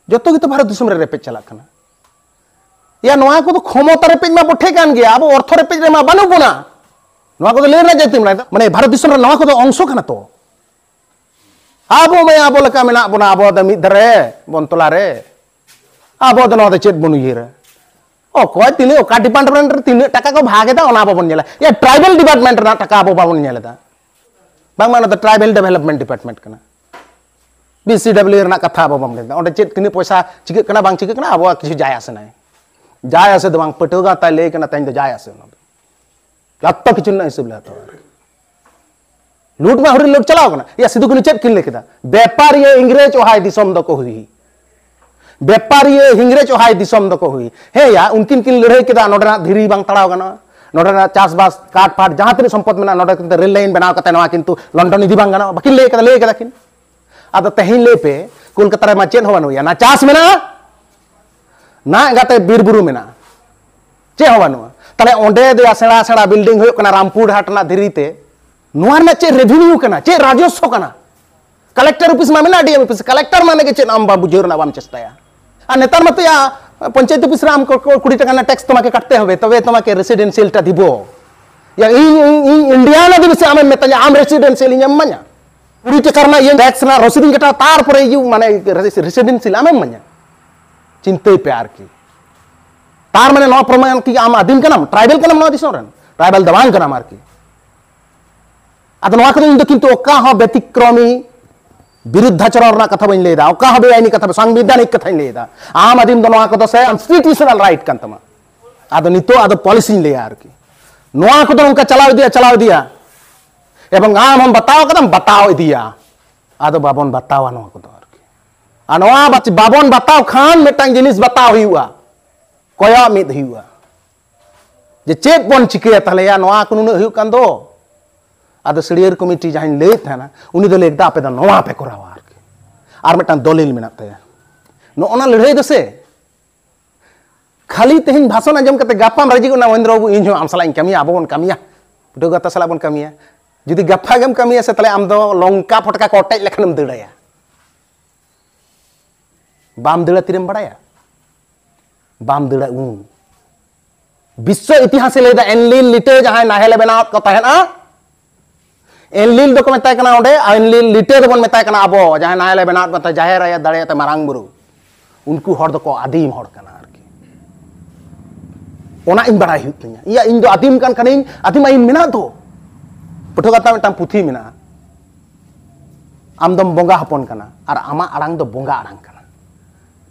ᱡᱚᱛᱚ ᱜᱮᱛᱚ ᱵᱷᱟᱨᱚᱛ ᱫᱤᱥᱚᱢ ᱨᱮ ᱨᱮᱯᱮᱡ ᱪᱟᱞᱟᱜ ᱠᱟᱱᱟ᱾ ᱭᱟ, ᱱᱚᱣᱟ ᱠᱚᱫᱚ ᱠᱷᱚᱢᱚᱛᱟ ᱨᱮᱯᱮᱡ ᱢᱟ ᱵᱚᱴᱷᱮ ᱠᱟᱱ ᱜᱮᱭᱟ, ᱟᱵᱚ ᱚᱨᱛᱷᱚ ᱨᱮᱯᱮᱡ ᱨᱮᱢᱟ ᱵᱟᱹᱱᱩᱜ ᱵᱚᱱᱟ᱾ ᱱᱚᱣᱟ ᱠᱚᱫᱚ ᱞᱟᱹᱭ ᱨᱮᱱᱟᱜ ᱡᱟᱹᱛᱤ ᱢᱮᱱᱟᱜᱼᱟ, ᱢᱟᱱᱮ ᱵᱷᱟᱨᱚᱛ ᱫᱤᱥᱚᱢ ᱨᱮ ᱱᱚᱣᱟ ᱠᱚᱫᱚ ᱚᱝᱥᱚ ᱠᱟᱱᱟ ᱛᱚ᱾ ᱟᱵᱚ ᱢᱟ ᱟᱵᱚ ᱞᱮᱠᱟ ᱢᱮᱱᱟᱜ ᱵᱚᱱᱟ, ᱟᱵᱚ ᱫᱚ ᱢᱤᱫ ᱫᱷᱟᱨᱮ ᱵᱚᱱ ᱛᱚᱞᱟ ᱨᱮ᱾ ᱟᱵᱚ ᱫᱚ ᱱᱚᱣᱟ ᱫᱚ ᱪᱮᱫ ᱵᱚᱱ ᱩᱭᱦᱟᱹᱨᱟ? ᱚᱠᱚᱭ ᱛᱤᱱᱟᱹᱜ, ᱚᱠᱟ ᱰᱤᱯᱟᱨᱴᱢᱮᱱᱴ ᱨᱮ ᱛᱤᱱᱟᱹᱜ ᱴᱟᱠᱟ ᱠᱚ ᱵᱷᱟᱜᱽ ᱮᱫᱟ, ᱚᱱᱟ ᱵᱟᱵᱚᱱ ᱧᱮᱞᱟ᱾ ᱭᱟ, ᱴᱨᱟᱭᱵᱟᱞ ᱰᱤᱯᱟᱨᱴᱢᱮᱱᱴ ᱨᱮᱱᱟᱜ ᱴᱟᱠᱟ ᱟᱵᱚ ᱵᱟᱵᱚᱱ ᱧᱮᱞ ᱮᱫᱟ᱾ ᱵᱟᱝᱢᱟ ᱚᱱᱟ ᱫᱚ ᱴᱨᱟᱭᱵᱟᱞ ᱰᱮᱵᱷᱮᱞᱚᱯᱢᱮᱱᱴ ᱰᱤᱯᱟᱨᱴᱢᱮᱱᱴ ᱠᱟᱱᱟ᱾ ᱵᱤ ᱥᱤ ᱰᱟᱵᱞᱤᱭᱩ ᱨᱮᱱᱟᱜ ᱠᱟᱛᱷᱟ ᱟᱵᱚ ᱵᱟᱵᱚᱱ ᱞᱟᱹᱭ ᱮᱫᱟ᱾ ᱚᱸᱰᱮ ᱪᱮᱫ ᱛᱤᱱᱟᱹᱜ ᱯᱚᱭᱥᱟ ᱪᱤᱠᱟᱹᱜ ᱠᱟᱱᱟ, ᱵᱟᱝ ᱪᱤᱠᱟᱹᱜ ᱠᱟᱱᱟ, ᱟᱵᱚᱣᱟᱜ ᱠᱤᱪᱷᱩ ᱡᱟᱭ ᱟᱥᱮ ᱱᱟᱭ᱾ ᱡᱟᱭ ᱟᱥᱮ ᱫᱚ ᱵᱟᱝ, ᱯᱟᱹᱴᱷᱩᱣᱟᱹ ᱜᱟᱶᱛᱟᱭ ᱞᱟᱹᱭ ᱠᱟᱱᱟ, ᱛᱮᱦᱮᱧ ᱫᱚ ᱡᱟᱭ ᱟᱥᱮ ᱚᱱᱟ ᱫᱚ᱾ ᱡᱚᱛᱚ ᱠᱤᱪᱷᱩ ᱨᱮᱱᱟᱜ ᱦᱤᱥᱟᱹᱵ ᱞᱮ ᱦᱟᱛᱟᱣᱟ᱾ ᱞᱩᱴ ᱢᱟ ᱦᱩᱨᱤ ᱞᱩᱴ ᱪᱟᱞᱟᱣ ᱠᱟᱱᱟ᱾ ᱭᱟ, ᱥᱤᱫᱩ ᱠᱟᱹᱱᱦᱩ ᱪᱮᱫ ᱠᱤᱱ ᱞᱟᱹᱭ ᱠᱮᱫᱟ? ᱵᱮᱯᱟᱨᱤᱭᱟᱹ ᱤᱝᱨᱮᱡᱽ ᱚᱦᱟᱭ ᱫᱤᱥᱚᱢ ᱫᱚᱠᱚ ᱦᱩᱭ᱾ ᱵᱮᱯᱟᱨᱤᱭᱟᱹ ᱤᱝᱨᱮᱡᱽ ᱚᱦᱟᱭ ᱫᱤᱥᱚᱢ ᱫᱚᱠᱚ ᱦᱩᱭ᱾ ᱦᱮᱸ ᱭᱟ, ᱩᱱᱠᱤᱱ ᱠᱤᱱ ᱞᱟᱹᱲᱦᱟᱹᱭ ᱠᱮᱫᱟ, ᱱᱚᱰᱮᱱᱟᱜ ᱫᱷᱤᱨᱤ ᱵᱟᱝ ᱛᱟᱲᱟᱣ ᱜᱟᱱᱚᱜᱼᱟ, ᱱᱚᱰᱮᱱᱟᱜ ᱪᱟᱥᱵᱟᱥ, ᱠᱟᱴ ᱯᱷᱟᱴ, ᱡᱟᱦᱟᱸ ᱛᱤᱱᱟᱹᱜ ᱥᱚᱢᱯᱚᱫ ᱢᱮᱱᱟᱜᱼᱟ, ᱱᱚᱰᱮ ᱠᱤᱱᱛᱩ ᱨᱮᱞ ᱞᱟᱭᱤᱱ ᱵᱮᱱᱟᱣ ᱠᱟᱛᱮ ᱱᱚᱣᱟ ᱠᱤᱱᱛᱩ ᱞᱚᱱᱰᱚᱱ ᱤᱫᱤ ᱵᱟᱝ ᱜᱟᱱᱚᱜᱼᱟ᱾ ᱵᱟᱹᱠᱤᱱ ᱞᱟᱹᱭ ᱠᱟᱫᱟ? ᱞᱟᱹᱭ ᱠᱟᱫᱟ ᱠᱤᱱ᱾ ᱟᱫᱚ ᱛᱮᱦᱮᱧ ᱞᱟᱹᱭ ᱯᱮ, ᱠᱳᱞᱠᱟᱛᱟ ᱨᱮᱢᱟ ᱪᱮᱫ ᱦᱚᱸ ᱵᱟᱹᱱᱩᱜ ᱭᱟ, ᱱᱟ ᱪᱟᱥ ᱢᱮᱱᱟᱜᱼᱟ, ᱱᱟ ᱜᱟᱛᱮ ᱵᱤᱨ ᱵᱩᱨᱩ ᱢᱮᱱᱟᱜᱼᱟ, ᱪᱮᱫ ᱦᱚᱸ ᱵᱟᱹᱱᱩᱜᱼᱟ᱾ ᱛᱟᱦᱞᱮ ᱚᱸᱰᱮ ᱫᱚ ᱭᱟ ᱥᱮᱬᱟ ᱥᱮᱬᱟ ᱵᱤᱞᱰᱤᱝ ᱦᱩᱭᱩᱜ ᱠᱟᱱᱟ ᱨᱟᱢᱯᱩᱨ ᱦᱟᱴ ᱨᱮᱱᱟᱜ ᱫᱷᱤᱨᱤ ᱛᱮ, ᱱᱚᱣᱟ ᱨᱮᱱᱟᱜ ᱪᱮᱫ ᱨᱮᱵᱷᱤᱱᱤᱭᱩ ᱠᱟᱱᱟ, ᱪᱮᱫ ᱨᱟᱡᱚᱥᱣᱚ ᱠᱟᱱᱟ? ᱠᱟᱞᱮᱠᱴᱚᱨ ᱚᱯᱷᱤᱥ ᱢᱟ ᱢᱮᱱᱟᱜ, ᱰᱤ ᱮᱢ ᱚᱯᱷᱤᱥ, ᱠᱟᱞᱮᱠᱴᱚᱨ ᱢᱟ ᱢᱮᱱᱟᱜ ᱜᱮ, ᱪᱮᱫ ᱟᱢ ᱵᱟᱢ ᱵᱩᱡᱷᱟᱹᱣ ᱨᱮᱱᱟᱜ ᱵᱟᱢ ᱪᱮᱥᱴᱟᱭᱟ? ᱟᱨ ᱱᱮᱛᱟᱨ ᱢᱟᱛᱚ ᱭᱟ ᱯᱚᱧᱪᱟᱭᱮᱛ ᱚᱯᱷᱤᱥ ᱨᱮ ᱟᱢ ᱠᱚ, ᱠᱚ ᱠᱩᱲᱤ ᱴᱟᱠᱟ ᱨᱮᱱᱟᱜ ᱴᱮᱠᱥ ᱛᱚᱢᱟᱠᱮ ᱠᱟᱴᱛᱮ ᱦᱚᱵᱮ, ᱛᱚᱵᱮ ᱛᱚᱢᱟᱠᱮ ᱨᱮᱥᱤᱰᱮᱱᱥᱤᱭᱟᱞ ᱴᱟ ᱫᱤᱵᱚ᱾ ᱭᱟ ᱤᱧ, ᱤᱧ, ᱤᱧ ᱤᱱᱰᱤᱭᱟᱱ ᱟᱹᱫᱤᱵᱟᱹᱥᱤ ᱟᱢᱮᱢ ᱢᱮᱛᱟᱧᱟ ᱟᱢ ᱨᱮᱥᱤᱰᱮᱱᱥᱤᱭᱟᱞ ᱤᱧ ᱮᱢᱟᱧᱟ? ᱠᱩᱲᱤ ᱴᱟᱠᱟ ᱨᱮᱱᱟᱜ ᱤᱭᱟᱹ ᱴᱮᱠᱥ ᱨᱮᱱᱟᱜ ᱨᱚᱥᱤᱫ ᱤᱧ ᱠᱟᱴᱟᱣᱟ, ᱛᱟᱨᱯᱚᱨᱮ ᱤᱭᱟᱹ ᱢᱟᱱᱮ ᱨᱮᱥᱤᱰᱮᱱᱥᱤᱭᱟᱞ ᱟᱢᱮᱢ ᱮᱢᱟᱧᱟ? ᱪᱤᱱᱛᱟᱹᱭ ᱯᱮ ᱟᱨᱠᱤ᱾ ᱛᱟᱨ ᱢᱟᱱᱮ ᱱᱚᱣᱟ ᱯᱨᱚᱢᱟᱱ ᱠᱤ ᱟᱢ ᱟᱹᱫᱤᱢ ᱠᱟᱱᱟᱢ, ᱴᱨᱟᱭᱵᱮᱞ ᱠᱟᱱᱟᱢ ᱱᱚᱣᱟ ᱫᱤᱥᱚᱢ ᱨᱮᱱ? ᱴᱨᱟᱭᱵᱮᱞ ᱫᱚ ᱵᱟᱝ ᱠᱟᱱᱟᱢ ᱟᱨᱠᱤ᱾ ᱟᱫᱚ ᱱᱚᱣᱟ ᱠᱚᱫᱚ ᱤᱧ ᱫᱚ ᱠᱤᱱᱛᱩ ᱚᱠᱟ ᱦᱚᱸ ᱵᱮᱛᱤᱠᱨᱚᱢᱤ ᱵᱤᱨᱩᱫᱷᱟᱪᱚᱨᱚᱱ ᱨᱮᱱᱟᱜ ᱠᱟᱛᱷᱟ ᱵᱟᱹᱧ ᱞᱟᱹᱭᱫᱟ, ᱚᱠᱟ ᱦᱚᱸ ᱵᱮᱟᱭᱤᱱᱤ ᱠᱟᱛᱷᱟ, ᱥᱟᱝᱵᱤᱫᱷᱟᱱᱤᱠ ᱠᱟᱛᱷᱟᱧ ᱞᱟᱹᱭᱫᱟ᱾ ᱟᱢ ᱟᱹᱫᱤᱢ ᱫᱚ ᱱᱚᱣᱟ ᱠᱚᱫᱚ ᱥᱮ ᱠᱚᱱᱥᱴᱤᱴᱤᱭᱩᱥᱚᱱᱟᱞ ᱨᱟᱭᱤᱴ ᱠᱟᱱ ᱛᱟᱢᱟ᱾ ᱟᱫᱚ ᱱᱤᱛᱚᱜ ᱟᱫᱚ ᱯᱚᱞᱤᱥᱤᱧ ᱞᱟᱹᱭᱟ ᱟᱨᱠᱤ, ᱱᱚᱣᱟ ᱠᱚᱫᱚ ᱱᱚᱝᱠᱟ ᱪᱟᱞᱟᱣ ᱤᱫᱤᱭᱟ, ᱪᱟᱞᱟᱣ ᱤᱫᱤᱭᱟ, ᱮᱵᱚᱝ ᱟᱢ ᱦᱚᱸᱢ ᱵᱟᱛᱟᱣ ᱠᱟᱫᱟᱢ, ᱵᱟᱛᱟᱣ ᱤᱫᱤᱭᱟ᱾ ᱟᱫᱚ ᱵᱟᱵᱚᱱ ᱵᱟᱛᱟᱣᱟ ᱱᱚᱣᱟ ᱠᱚᱫᱚ ᱟᱨᱠᱤ᱾ ᱟᱨ ᱱᱚᱣᱟ ᱵᱟᱪ-, ᱵᱟᱵᱚᱱ ᱵᱟᱛᱟᱣ ᱠᱷᱟᱱ ᱢᱤᱫᱴᱟᱝ ᱡᱤᱱᱤᱥ ᱵᱟᱛᱟᱣ ᱦᱩᱭᱩᱜᱼᱟ, ᱠᱚᱭᱚᱜ ᱢᱤᱫ ᱦᱩᱭᱩᱜᱼᱟ, ᱡᱮ ᱪᱮᱫ ᱵᱚᱱ ᱪᱤᱠᱟᱹᱭᱟ ᱛᱟᱦᱞᱮ ᱭᱟ, ᱱᱚᱣᱟ ᱠᱚ ᱱᱩᱱᱟᱹᱜ ᱦᱩᱭᱩᱜ ᱠᱟᱱ ᱫᱚ᱾ ᱟᱫᱚ ᱥᱟᱹᱲᱭᱟᱹᱨ ᱠᱚᱢᱤᱴᱤ ᱡᱟᱦᱟᱸᱧ ᱞᱟᱹᱭᱮᱫ ᱛᱟᱦᱮᱱᱟ, ᱩᱱᱤ ᱫᱚ ᱞᱟᱹᱭ ᱠᱮᱫᱟ, "ᱟᱯᱮ ᱫᱚ ᱱᱚᱣᱟ ᱯᱮ ᱠᱚᱨᱟᱣᱟ" ᱟᱨᱠᱤ᱾ ᱟᱨ ᱢᱤᱫᱴᱟᱝ ᱫᱚᱞᱤᱞ ᱢᱮᱱᱟᱜ ᱛᱟᱭᱟ᱾ ᱱᱚᱜᱼᱚ ᱱᱟ ᱞᱟᱹᱲᱦᱟᱹᱭ ᱫᱚ ᱥᱮ ᱠᱷᱟᱹᱞᱤ ᱛᱮᱦᱮᱧ ᱵᱷᱟᱥᱚᱱ ᱟᱸᱡᱚᱢ ᱠᱟᱛᱮ ᱜᱟᱯᱟᱢ ᱨᱟᱹᱡᱤᱜᱚᱜ ᱠᱟᱱᱟ, "ᱢᱚᱦᱮᱱᱫᱨᱚ ᱵᱟᱹᱵᱩ, ᱤᱧ ᱦᱚᱸ ᱟᱢ ᱥᱟᱞᱟᱜ ᱤᱧ ᱠᱟᱹᱢᱤᱭᱟ, ᱟᱵᱚ ᱵᱚᱱ ᱠᱟᱹᱢᱤᱭᱟ, ᱯᱟᱹᱴᱷᱩᱣᱟᱹ ᱜᱟᱶᱛᱟ ᱥᱟᱞᱟᱜ ᱵᱚᱱ ᱠᱟᱹᱢᱤᱭᱟ"? ᱡᱩᱫᱤ ᱜᱟᱯᱟ ᱜᱮᱢ ᱠᱟᱹᱢᱤᱭᱟ ᱥᱮ, ᱛᱟᱦᱞᱮ ᱟᱢ ᱫᱚ ᱞᱚᱝᱠᱟ ᱯᱷᱚᱴᱠᱟ ᱠᱚ ᱚᱴᱮᱡ ᱞᱮᱠᱷᱟᱱᱮᱢ ᱫᱟᱹᱲᱟᱭᱟ᱾ ᱵᱟᱢ ᱫᱟᱹᱲᱟ ᱛᱤᱨᱮᱢ ᱵᱟᱲᱟᱭᱟ? ᱵᱟᱢ ᱫᱟᱹᱲᱟ ᱩᱱ᱾ ᱵᱤᱥᱥᱚ ᱤᱛᱤᱦᱟᱥᱮ ᱞᱟᱹᱭᱫᱟ, ᱮᱱᱞᱤᱞ ᱞᱤᱴᱟᱹ ᱡᱟᱦᱟᱸᱭ ᱱᱟᱦᱮᱞᱮ ᱵᱮᱱᱟᱣᱮᱫ ᱠᱚ ᱛᱟᱦᱮᱸᱱᱟ, ᱮᱱᱞᱤᱞ ᱫᱚᱠᱚ ᱢᱮᱛᱟᱭ ᱠᱟᱱᱟ ᱚᱸᱰᱮ, ᱮᱱᱞᱤᱞ ᱞᱤᱴᱟᱹ ᱫᱚᱵᱚᱱ ᱢᱮᱛᱟᱭ ᱠᱟᱱᱟ ᱟᱵᱚ, ᱡᱟᱦᱟᱸᱭ ᱱᱟᱦᱮᱞᱮ ᱵᱮᱱᱟᱣᱮᱫ ᱠᱚ ᱛᱟᱦᱮᱸ, ᱡᱟᱦᱮᱨ ᱟᱭᱳ ᱫᱟᱲᱮᱭᱟᱛᱮ ᱢᱟᱨᱟᱝ ᱵᱩᱨᱩ᱾ ᱩᱱᱠᱩ ᱦᱚᱲ ᱫᱚᱠᱚ ᱟᱹᱫᱤᱢ ᱦᱚᱲ ᱠᱟᱱᱟ ᱟᱨᱠᱤ᱾ ᱚᱱᱟ ᱤᱧ ᱵᱟᱲᱟᱭ ᱦᱩᱭᱩᱜ ᱛᱤᱧᱟ᱾ ᱤᱭᱟ, ᱤᱧ ᱫᱚ ᱟᱹᱫᱤᱢ ᱠᱟᱱ ᱠᱷᱟᱱᱤᱧ, ᱟᱹᱫᱤᱢ ᱟᱹᱭᱤᱱ ᱢᱮᱱᱟᱜ ᱫᱚ᱾ ᱯᱟᱹᱴᱷᱩᱣᱟᱹ ᱜᱟᱶᱛᱟ ᱢᱤᱫᱴᱟᱝ ᱯᱩᱛᱷᱤ ᱢᱮᱱᱟᱜᱼᱟ, ᱟᱢ ᱫᱚᱢ ᱵᱚᱸᱜᱟ ᱦᱚᱯᱚᱱ ᱠᱟᱱᱟ ᱟᱨ ᱟᱢᱟᱜ ᱟᱲᱟᱝ ᱫᱚ ᱵᱚᱸᱜᱟ ᱟᱲᱟᱝ ᱠᱟᱱᱟ᱾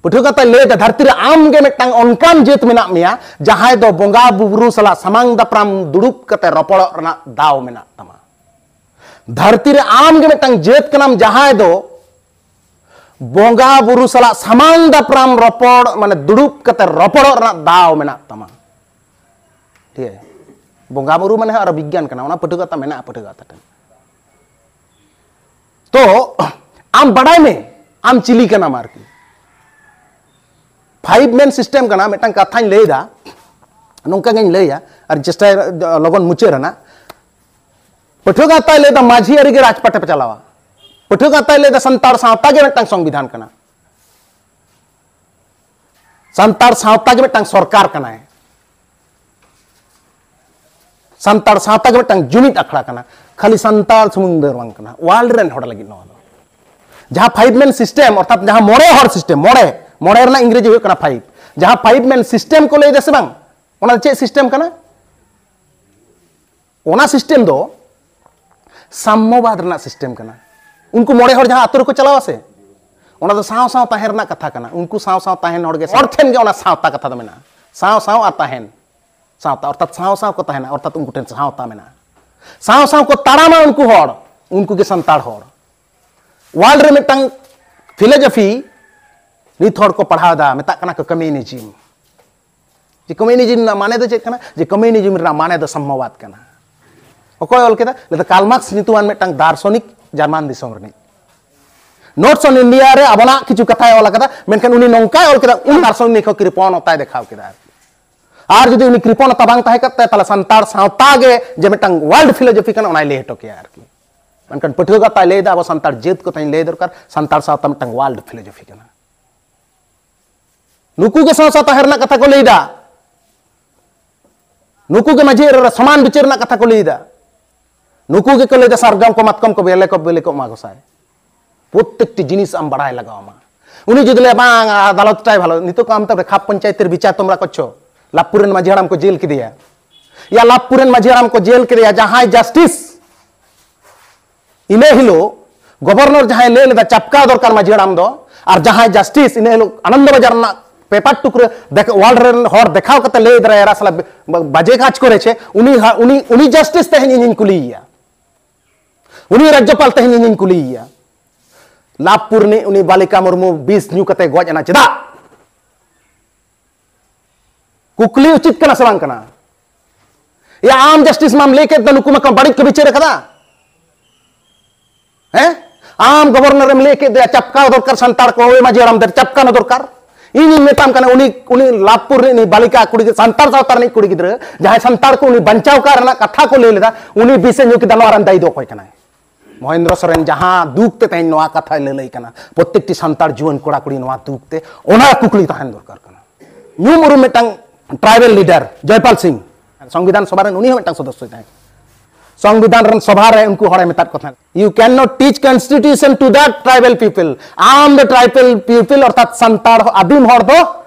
ᱯᱟᱹᱴᱷᱩᱣᱟᱹ ᱜᱟᱶᱛᱟᱭ ᱞᱟᱹᱭ ᱮᱫᱟ, ᱫᱷᱟᱹᱨᱛᱤ ᱨᱮ ᱟᱢ ᱜᱮ ᱢᱤᱫᱴᱟᱝ ᱚᱱᱠᱟᱱ ᱡᱟᱹᱛ ᱢᱮᱱᱟᱜ ᱢᱮᱭᱟ, ᱡᱟᱦᱟᱸᱭ ᱫᱚ ᱵᱚᱸᱜᱟ ᱵᱩᱨᱩ ᱥᱟᱞᱟᱜ ᱥᱟᱢᱟᱝ ᱫᱟᱯᱨᱟᱢ ᱫᱩᱲᱩᱵ ᱠᱟᱛᱮ ᱨᱚᱯᱚᱲᱚᱜ ᱨᱮᱱᱟᱜ ᱫᱟᱣ ᱢᱮᱱᱟᱜ ᱛᱟᱢᱟ᱾ ᱫᱷᱟᱹᱨᱛᱤ ᱨᱮ ᱟᱢ ᱜᱮ ᱢᱤᱫᱴᱟᱝ ᱡᱟᱹᱛ ᱠᱟᱱᱟᱢ, ᱡᱟᱦᱟᱸᱭ ᱫᱚ ᱵᱚᱸᱜᱟ ᱵᱩᱨᱩ ᱥᱟᱞᱟᱜ ᱥᱟᱢᱟᱝ ᱫᱟᱯᱨᱟᱢ ᱨᱚᱯᱚᱲ, ᱢᱟᱱᱮ ᱫᱩᱲᱩᱵ ᱠᱟᱛᱮ ᱨᱚᱯᱚᱲᱚᱜ ᱨᱮᱱᱟᱜ ᱫᱟᱣ ᱢᱮᱱᱟᱜ ᱛᱟᱢᱟ᱾ ᱴᱷᱤᱠ ᱟᱪᱷᱮ? ᱵᱚᱸᱜᱟ ᱵᱩᱨᱩ ᱢᱟᱱᱮ ᱦᱚᱸ ᱟᱨᱚ ᱵᱤᱜᱽᱜᱟᱱ ᱠᱟᱱᱟ, ᱚᱱᱟ ᱯᱟᱹᱴᱷᱩᱣᱟᱹ ᱜᱟᱶᱛᱟ ᱢᱮᱱᱟᱜᱼᱟ, ᱯᱟᱹᱴᱷᱩᱣᱟᱹ ᱜᱟᱶᱛᱟ ᱴᱷᱮᱱ᱾ ᱛᱚ ᱟᱢ ᱵᱟᱰᱟᱭ ᱢᱮ ᱟᱢ ᱪᱤᱞᱤ ᱠᱟᱱᱟᱢ ᱟᱨᱠᱤ᱾ ᱯᱷᱟᱭᱤᱵᱷ ᱢᱮᱱ ᱥᱤᱥᱴᱮᱢ ᱠᱟᱱᱟ, ᱢᱤᱫᱴᱟᱝ ᱠᱟᱛᱷᱟᱧ ᱞᱟᱹᱭᱫᱟ, ᱱᱚᱝᱠᱟ ᱜᱤᱧ ᱞᱟᱹᱭᱟ ᱟᱨ ᱪᱮᱥᱴᱟᱭᱟ ᱞᱚᱜᱚᱱ ᱢᱩᱪᱟᱹᱫ ᱨᱮᱱᱟᱜ᱾ ᱯᱟᱹᱴᱷᱩᱣᱟᱹ ᱜᱟᱶᱛᱟᱭ ᱞᱟᱹᱭᱫᱟ ᱢᱟᱹᱡᱷᱤ ᱟᱹᱨᱤ ᱜᱮ ᱨᱟᱡᱽᱯᱟᱴᱮ ᱯᱮ ᱪᱟᱞᱟᱣᱟ᱾ ᱯᱟᱹᱴᱷᱩᱣᱟᱹ ᱜᱟᱶᱛᱟᱭ ᱞᱟᱹᱭᱫᱟ ᱥᱟᱱᱛᱟᱲ ᱥᱟᱶᱛᱟ ᱜᱮ ᱢᱤᱫᱴᱟᱝ ᱥᱚᱝᱵᱤᱫᱷᱟᱱ ᱠᱟᱱᱟ, ᱥᱟᱱᱛᱟᱲ ᱥᱟᱶᱛᱟ ᱜᱮ ᱢᱤᱫᱴᱟᱝ ᱥᱚᱨᱠᱟᱨ ᱠᱟᱱᱟᱭ, ᱥᱟᱱᱛᱟᱲ ᱥᱟᱶᱛᱟ ᱜᱮ ᱢᱤᱫᱴᱟᱝ ᱡᱩᱢᱤᱫ ᱟᱠᱷᱲᱟ ᱠᱟᱱᱟ᱾ ᱠᱷᱟᱹᱞᱤ ᱥᱟᱱᱛᱟᱲ ᱥᱩᱢᱩᱝ ᱫᱚ ᱵᱟᱝ ᱠᱟᱱᱟ, ᱣᱟᱨᱞᱰ ᱨᱮᱱ ᱦᱚᱲ ᱞᱟᱹᱜᱤᱫ ᱱᱚᱣᱟ ᱫᱚ᱾ ᱡᱟᱦᱟᱸ ᱯᱷᱟᱭᱤᱵᱷ ᱢᱮᱱ ᱥᱤᱥᱴᱮᱢ, ᱚᱨᱛᱷᱟᱛ ᱡᱟᱦᱟᱸ ᱢᱚᱬᱮ ᱦᱚᱲ ᱥᱤᱥᱴᱮᱢ, ᱢᱚᱬᱮ, ᱢᱚᱬᱮ ᱨᱮᱱᱟᱜ ᱤᱝᱨᱮᱡᱤ ᱦᱩᱭᱩᱜ ᱠᱟᱱᱟ ᱯᱷᱟᱭᱤᱵᱷ᱾ ᱡᱟᱦᱟᱸ ᱯᱷᱟᱭᱤᱵᱷ ᱢᱮᱱ ᱥᱤᱥᱴᱮᱢ ᱠᱚ ᱞᱟᱹᱭ ᱫᱟ ᱥᱮ ᱵᱟᱝ, ᱚᱱᱟ ᱫᱚ ᱪᱮᱫ ᱥᱤᱥᱴᱮᱢ ᱠᱟᱱᱟ? ᱚᱱᱟ ᱥᱤᱥᱴᱮᱢ ᱫᱚ ᱥᱟᱢᱢᱚᱵᱟᱫ ᱨᱮᱱᱟᱜ ᱥᱤᱥᱴᱮᱢ ᱠᱟᱱᱟ᱾ ᱩᱱᱠᱩ ᱢᱚᱬᱮ ᱦᱚᱲ ᱡᱟᱦᱟᱸ ᱟᱛᱳ ᱨᱮᱠᱚ ᱪᱟᱞᱟᱣᱟ ᱥᱮ, ᱚᱱᱟ ᱫᱚ ᱥᱟᱶ ᱥᱟᱶ ᱛᱟᱦᱮᱸ ᱨᱮᱱᱟᱜ ᱠᱟᱛᱷᱟ ᱠᱟᱱᱟ᱾ ᱩᱱᱠᱩ ᱥᱟᱶ ᱥᱟᱶ ᱛᱟᱦᱮᱱ ᱦᱚᱲ ᱜᱮ, ᱦᱚᱲ ᱴᱷᱮᱱ ᱜᱮ ᱚᱱᱟ ᱥᱟᱶᱛᱟ ᱠᱟᱛᱷᱟ ᱫᱚ ᱢᱮᱱᱟᱜᱼᱟ, ᱥᱟᱶ ᱥᱟᱶ ᱟᱨ ᱛᱟᱦᱮᱱ᱾ ᱥᱟᱶᱛᱟ ᱚᱨᱛᱷᱟᱛ ᱥᱟᱶ ᱥᱟᱶ ᱠᱚ ᱛᱟᱦᱮᱱᱟ, ᱚᱨᱛᱷᱟᱛ ᱩᱱᱠᱩ ᱴᱷᱮᱱ ᱥᱟᱶᱛᱟ ᱢᱮᱱᱟᱜᱼᱟ᱾ ᱥᱟᱶ ᱥᱟᱶ ᱠᱚ ᱛᱟᱲᱟᱢᱟ ᱩᱱᱠᱩ ᱦᱚᱲ, ᱩᱱᱠᱩ ᱜᱮ ᱥᱟᱱᱛᱟᱲ ᱦᱚᱲ᱾ ᱣᱟᱨᱞᱰ ᱨᱮ ᱢᱤᱫᱴᱟᱝ ᱯᱷᱤᱞᱳᱡᱚᱯᱷᱤ ᱱᱤᱛ ᱦᱚᱲ ᱠᱚ ᱯᱟᱲᱦᱟᱣ ᱮᱫᱟ, ᱢᱮᱛᱟᱜ ᱠᱟᱱᱟ ᱠᱚ ᱠᱚᱢᱤᱭᱩᱱᱤᱡᱤᱢ᱾ ᱡᱮ ᱠᱚᱢᱤᱭᱩᱱᱤᱡᱤᱢ ᱨᱮᱱᱟᱜ ᱢᱟᱱᱮ ᱫᱚ ᱪᱮᱫ ᱠᱟᱱᱟ? ᱡᱮ ᱠᱚᱢᱤᱭᱩᱱᱤᱡᱤᱢ ᱨᱮᱱᱟᱜ ᱢᱟᱱᱮ ᱫᱚ ᱥᱟᱢᱢᱚᱵᱟᱫ ᱠᱟᱱᱟ᱾ ᱚᱠᱚᱭ ᱚᱞ ᱠᱮᱫᱟ? ᱞᱟᱹᱭ ᱫᱟ ᱠᱟᱨᱞ ᱢᱟᱨᱠᱥ ᱧᱩᱛᱩᱢᱟᱱ ᱢᱤᱫᱴᱟᱝ ᱫᱟᱨᱥᱚᱱᱤᱠ ᱡᱟᱨᱢᱟᱱ ᱫᱤᱥᱚᱢ ᱨᱤᱱᱤᱡ᱾ ᱱᱳᱴᱥ ᱚᱱ ᱤᱱᱰᱤᱭᱟ ᱨᱮ ᱟᱵᱚᱱᱟᱜ ᱠᱤᱪᱷᱩ ᱠᱟᱛᱷᱟᱭ ᱚᱞ ᱟᱠᱟᱫᱟ, ᱢᱮᱱᱠᱷᱟᱱ ᱩᱱᱤ ᱱᱚᱝᱠᱟᱭ ᱚᱞ ᱠᱮᱫᱟ, ᱩᱱᱤ ᱫᱟᱨᱥᱚᱱᱤᱠ ᱦᱚᱸ ᱠᱨᱤᱯᱚᱱᱚᱛᱟᱭ ᱫᱮᱠᱷᱟᱣ ᱠᱮᱫᱟ ᱟᱨᱠᱤ᱾ ᱟᱨ ᱡᱩᱫᱤ ᱩᱱᱤ ᱠᱨᱤᱯᱚᱱᱚᱛᱟ ᱵᱟᱝ ᱛᱟᱦᱮᱸ ᱠᱚᱜ ᱛᱟᱭᱟ, ᱛᱟᱦᱞᱮ ᱥᱟᱱᱛᱟᱲ ᱥᱟᱶᱛᱟ ᱜᱮ ᱡᱮ ᱢᱤᱫᱴᱟᱝ ᱣᱟᱨᱞᱰ ᱯᱷᱤᱞᱳᱡᱚᱯᱷᱤ ᱠᱟᱱᱟ, ᱚᱱᱟᱭ ᱞᱟᱹᱭ ᱦᱚᱴᱚ ᱠᱮᱭᱟ ᱟᱨᱠᱤ᱾ ᱢᱮᱱᱠᱷᱟᱱ ᱯᱟᱹᱴᱷᱩᱣᱟᱹ ᱜᱟᱶᱛᱟᱭ ᱞᱟᱹᱭ ᱮᱫᱟ, ᱟᱵᱚ ᱥᱟᱱᱛᱟᱲ ᱡᱟᱹᱛ ᱠᱚ ᱛᱮᱦᱮᱧ ᱞᱟᱹᱭ ᱫᱚᱨᱠᱟᱨ, ᱥᱟᱱᱛᱟᱲ ᱥᱟᱶᱛᱟ ᱢᱤᱫᱴᱟᱝ ᱣᱟᱨᱞᱰ ᱯᱷᱤᱞᱳᱡᱚᱯᱷᱤ ᱠᱟᱱᱟ᱾ ᱱᱩᱠᱩ ᱜᱮ ᱥᱟᱶ ᱥᱟᱶ ᱛᱟᱦᱮᱸ ᱨᱮᱱᱟᱜ ᱠᱟᱛᱷᱟ ᱠᱚ ᱞᱟᱹᱭ ᱮᱫᱟ, ᱱᱩᱠᱩ ᱜᱮ ᱢᱟᱹᱡᱷᱤ ᱟᱹᱨᱤ ᱨᱮ ᱥᱚᱢᱟᱱ ᱵᱤᱪᱟᱹᱨ ᱨᱮᱱᱟᱜ ᱠᱟᱛᱷᱟ ᱠᱚ ᱞᱟᱹᱭ ᱮᱫᱟ, ᱱᱩᱠᱩ ᱜᱮᱠᱚ ᱞᱟᱹᱭ ᱮᱫᱟ ᱥᱟᱨᱡᱚᱢ ᱠᱚ, ᱢᱟᱛᱠᱚᱢ ᱠᱚ, ᱵᱮᱞᱮ ᱠᱚ, ᱵᱮᱞᱮ ᱠᱚ ᱮᱢᱟ ᱜᱚᱸᱥᱟᱭ᱾ ᱯᱨᱚᱛᱮᱠᱴᱤ ᱡᱤᱱᱤᱥ ᱟᱢ ᱵᱟᱲᱟᱭ ᱞᱟᱜᱟᱣ ᱟᱢᱟ᱾ ᱩᱱᱤ ᱡᱩᱫᱤ ᱞᱟᱹᱭᱟ, "ᱵᱟᱝ, ᱟᱫᱟᱞᱚᱛ ᱴᱟᱭ ᱵᱷᱟᱞᱚ", ᱱᱤᱛᱚᱜ ᱠᱚ ᱟᱢ ᱛᱮ ᱠᱷᱟᱯ ᱯᱚᱧᱪᱟᱭᱮᱛ ᱨᱮ ᱵᱤᱪᱟᱨ ᱛᱚᱢᱨᱟ ᱠᱚᱪᱪᱷᱚ, ᱞᱟᱵᱷᱯᱩᱨ ᱨᱮᱱ ᱢᱟᱹᱡᱷᱤ ᱦᱟᱲᱟᱢ ᱠᱚ ᱡᱮᱞ ᱠᱮᱫᱮᱭᱟ᱾ ᱭᱟ, ᱞᱟᱵᱷᱯᱩᱨ ᱨᱮᱱ ᱢᱟᱹᱡᱷᱤ ᱦᱟᱲᱟᱢ ᱠᱚ ᱡᱮᱞ ᱠᱮᱫᱮᱭᱟ, ᱡᱟᱦᱟᱸᱭ ᱡᱟᱥᱴᱤᱥ ᱤᱱᱟᱹ ᱦᱤᱞᱳᱜ ᱜᱚᱵᱚᱨᱱᱚᱨ ᱡᱟᱦᱟᱸᱭ ᱞᱟᱹᱭ ᱞᱮᱫᱟ ᱪᱟᱯᱠᱟ ᱫᱚᱨᱠᱟᱨ ᱢᱟᱹᱡᱷᱤ ᱦᱟᱲᱟᱢ ᱫᱚ, ᱟᱨ ᱡᱟᱦᱟᱸᱭ ᱡᱟᱥᱴᱤᱥ ᱤᱱᱟᱹ ᱦᱤᱞᱳᱜ ᱟᱱᱚᱱᱫᱚ ᱵᱟᱡᱟᱨ ᱨᱮᱱᱟᱜ ᱯᱮᱯᱟᱨ ᱴᱩᱠᱨᱟᱹ ᱫᱮᱠ-, ᱣᱟᱨᱞᱰ ᱨᱮᱱ ᱦᱚᱲ ᱫᱮᱠᱷᱟᱣ ᱠᱟᱛᱮ ᱞᱟᱹᱭ ᱫᱟᱲᱮᱭᱟᱜᱼᱟ, "ᱥᱟᱞᱟ ᱵᱟ-, ᱵᱟᱡᱮ ᱠᱟᱡᱽ ᱠᱚᱨᱮ ᱪᱮ", ᱩᱱᱤ ᱦᱟ-, ᱩᱱᱤ, ᱩᱱᱤ ᱡᱟᱥᱴᱤᱥ ᱛᱮᱦᱮᱧ ᱤᱧᱤᱧ ᱠᱩᱞᱤᱭᱮᱭᱟ, ᱩᱱᱤ ᱨᱟᱡᱽᱡᱚᱯᱟᱞ ᱛᱮᱦᱮᱧ ᱤᱧᱤᱧ ᱠᱩᱞᱤᱭᱮᱭᱟ᱾ ᱞᱟᱵᱷᱯᱩᱨ ᱨᱤᱱᱤᱡ ᱩᱱᱤ ᱵᱟᱞᱤᱠᱟ ᱢᱩᱨᱢᱩ ᱵᱤᱥ ᱧᱩ ᱠᱟᱛᱮ ᱜᱚᱡ ᱮᱱᱟ, ᱪᱮᱫᱟᱜ? ᱠᱩᱠᱞᱤ ᱩᱪᱤᱛ ᱠᱟᱱᱟ ᱥᱮ ᱵᱟᱝ ᱠᱟᱱᱟ? ᱭᱟ, ᱟᱢ ᱡᱟᱥᱴᱤᱥ ᱢᱟᱢ ᱞᱟᱹᱭ ᱠᱮᱫ ᱫᱚ, ᱱᱩᱠᱩ ᱢᱟᱠᱚ ᱵᱟᱹᱲᱤᱡ ᱠᱚ ᱵᱤᱪᱟᱹᱨ ᱟᱠᱟᱫᱟ᱾ ᱦᱮᱸ, ᱟᱢ ᱜᱚᱵᱚᱨᱱᱚᱨ ᱮᱢ ᱞᱟᱹᱭ ᱠᱮᱫ ᱫᱚᱭᱟ, ᱪᱟᱯᱠᱟᱣ ᱫᱚᱨᱠᱟᱨ ᱥᱟᱱᱛᱟᱲ ᱠᱚ, ᱳᱭ ᱢᱟᱹᱡᱷᱤ ᱦᱟᱲᱟᱢ ᱫᱚ ᱪᱟᱯᱠᱟᱣ ᱫᱚᱨᱠᱟᱨ᱾ ᱤᱧᱤᱧ ᱢᱮᱛᱟᱢ ᱠᱟᱱᱟ, ᱩᱱᱤ ᱩᱱᱤ ᱞᱟᱵᱷᱯᱩᱨ ᱨᱤᱱᱤᱡ ᱵᱟᱞᱤᱠᱟ ᱠᱩᱲᱤ, ᱥᱟᱱᱛᱟᱲ ᱥᱟᱶᱛᱟ ᱨᱤᱱᱤᱡ ᱠᱩᱲᱤ ᱜᱤᱫᱽᱨᱟᱹ ᱡᱟᱦᱟᱸᱭ ᱥᱟᱱᱛᱟᱲ ᱠᱚ ᱩᱱᱤ ᱵᱟᱧᱪᱟᱣ ᱠᱟᱜ ᱨᱮᱱᱟᱜ ᱠᱟᱛᱷᱟ ᱠᱚ ᱞᱟᱹᱭ ᱞᱮᱫᱟ, ᱩᱱᱤ ᱵᱤᱥᱮ ᱧᱩ ᱠᱮᱫᱟ, ᱱᱚᱣᱟ ᱨᱮᱱ ᱫᱟᱭᱤ ᱫᱚ ᱚᱠᱚᱭ ᱠᱟᱱᱟᱭ? ᱢᱚᱦᱮᱱᱫᱨᱚ ᱥᱚᱨᱮᱱ ᱡᱟᱦᱟᱸ ᱫᱩᱠ ᱛᱮ ᱛᱮᱦᱮᱧ ᱱᱚᱣᱟ ᱠᱟᱛᱷᱟᱭ ᱞᱟᱹᱞᱟᱹᱭ ᱠᱟᱱᱟ, ᱯᱨᱚᱛᱮᱠᱴᱤ ᱥᱟᱱᱛᱟᱲ ᱡᱩᱣᱟᱹᱱ ᱠᱚᱲᱟ ᱠᱩᱲᱤ ᱱᱚᱣᱟ ᱫᱩᱠ ᱛᱮ, ᱚᱱᱟ ᱠᱩᱠᱞᱤ ᱛᱟᱦᱮᱱ ᱫᱚᱨᱠᱟᱨ ᱠᱟᱱᱟ᱾ ᱧᱩᱢ ᱩᱨᱩᱢ ᱢᱤᱫᱴᱟᱝ tribal leader ᱡᱚᱭᱯᱟᱞ ᱥᱤᱝ, ᱥᱚᱝᱵᱤᱫᱷᱟᱱ ᱥᱚᱵᱷᱟ ᱨᱮᱱ ᱩᱱᱤ ᱦᱚᱸ ᱢᱤᱫᱴᱟᱝ ᱥᱚᱫᱚᱥᱥᱚᱭ ᱛᱟᱦᱮᱸ ᱠᱟᱱᱟ᱾ ᱥᱚᱝᱵᱤᱫᱷᱟᱱ ᱨᱮᱱ ᱥᱚᱵᱷᱟ ᱨᱮ ᱩᱱᱠᱩ ᱦᱚᱲᱮ ᱢᱮᱛᱟᱫ ᱠᱚ ᱛᱟᱦᱮᱸᱫ, "You cannot teach constitution to the tribal people." ᱟᱢ ᱫᱚ tribal people ᱚᱨᱛᱷᱟᱛ ᱥᱟᱱᱛᱟᱲ ᱟᱹᱫᱤᱢ ᱦᱚᱲ ᱫᱚ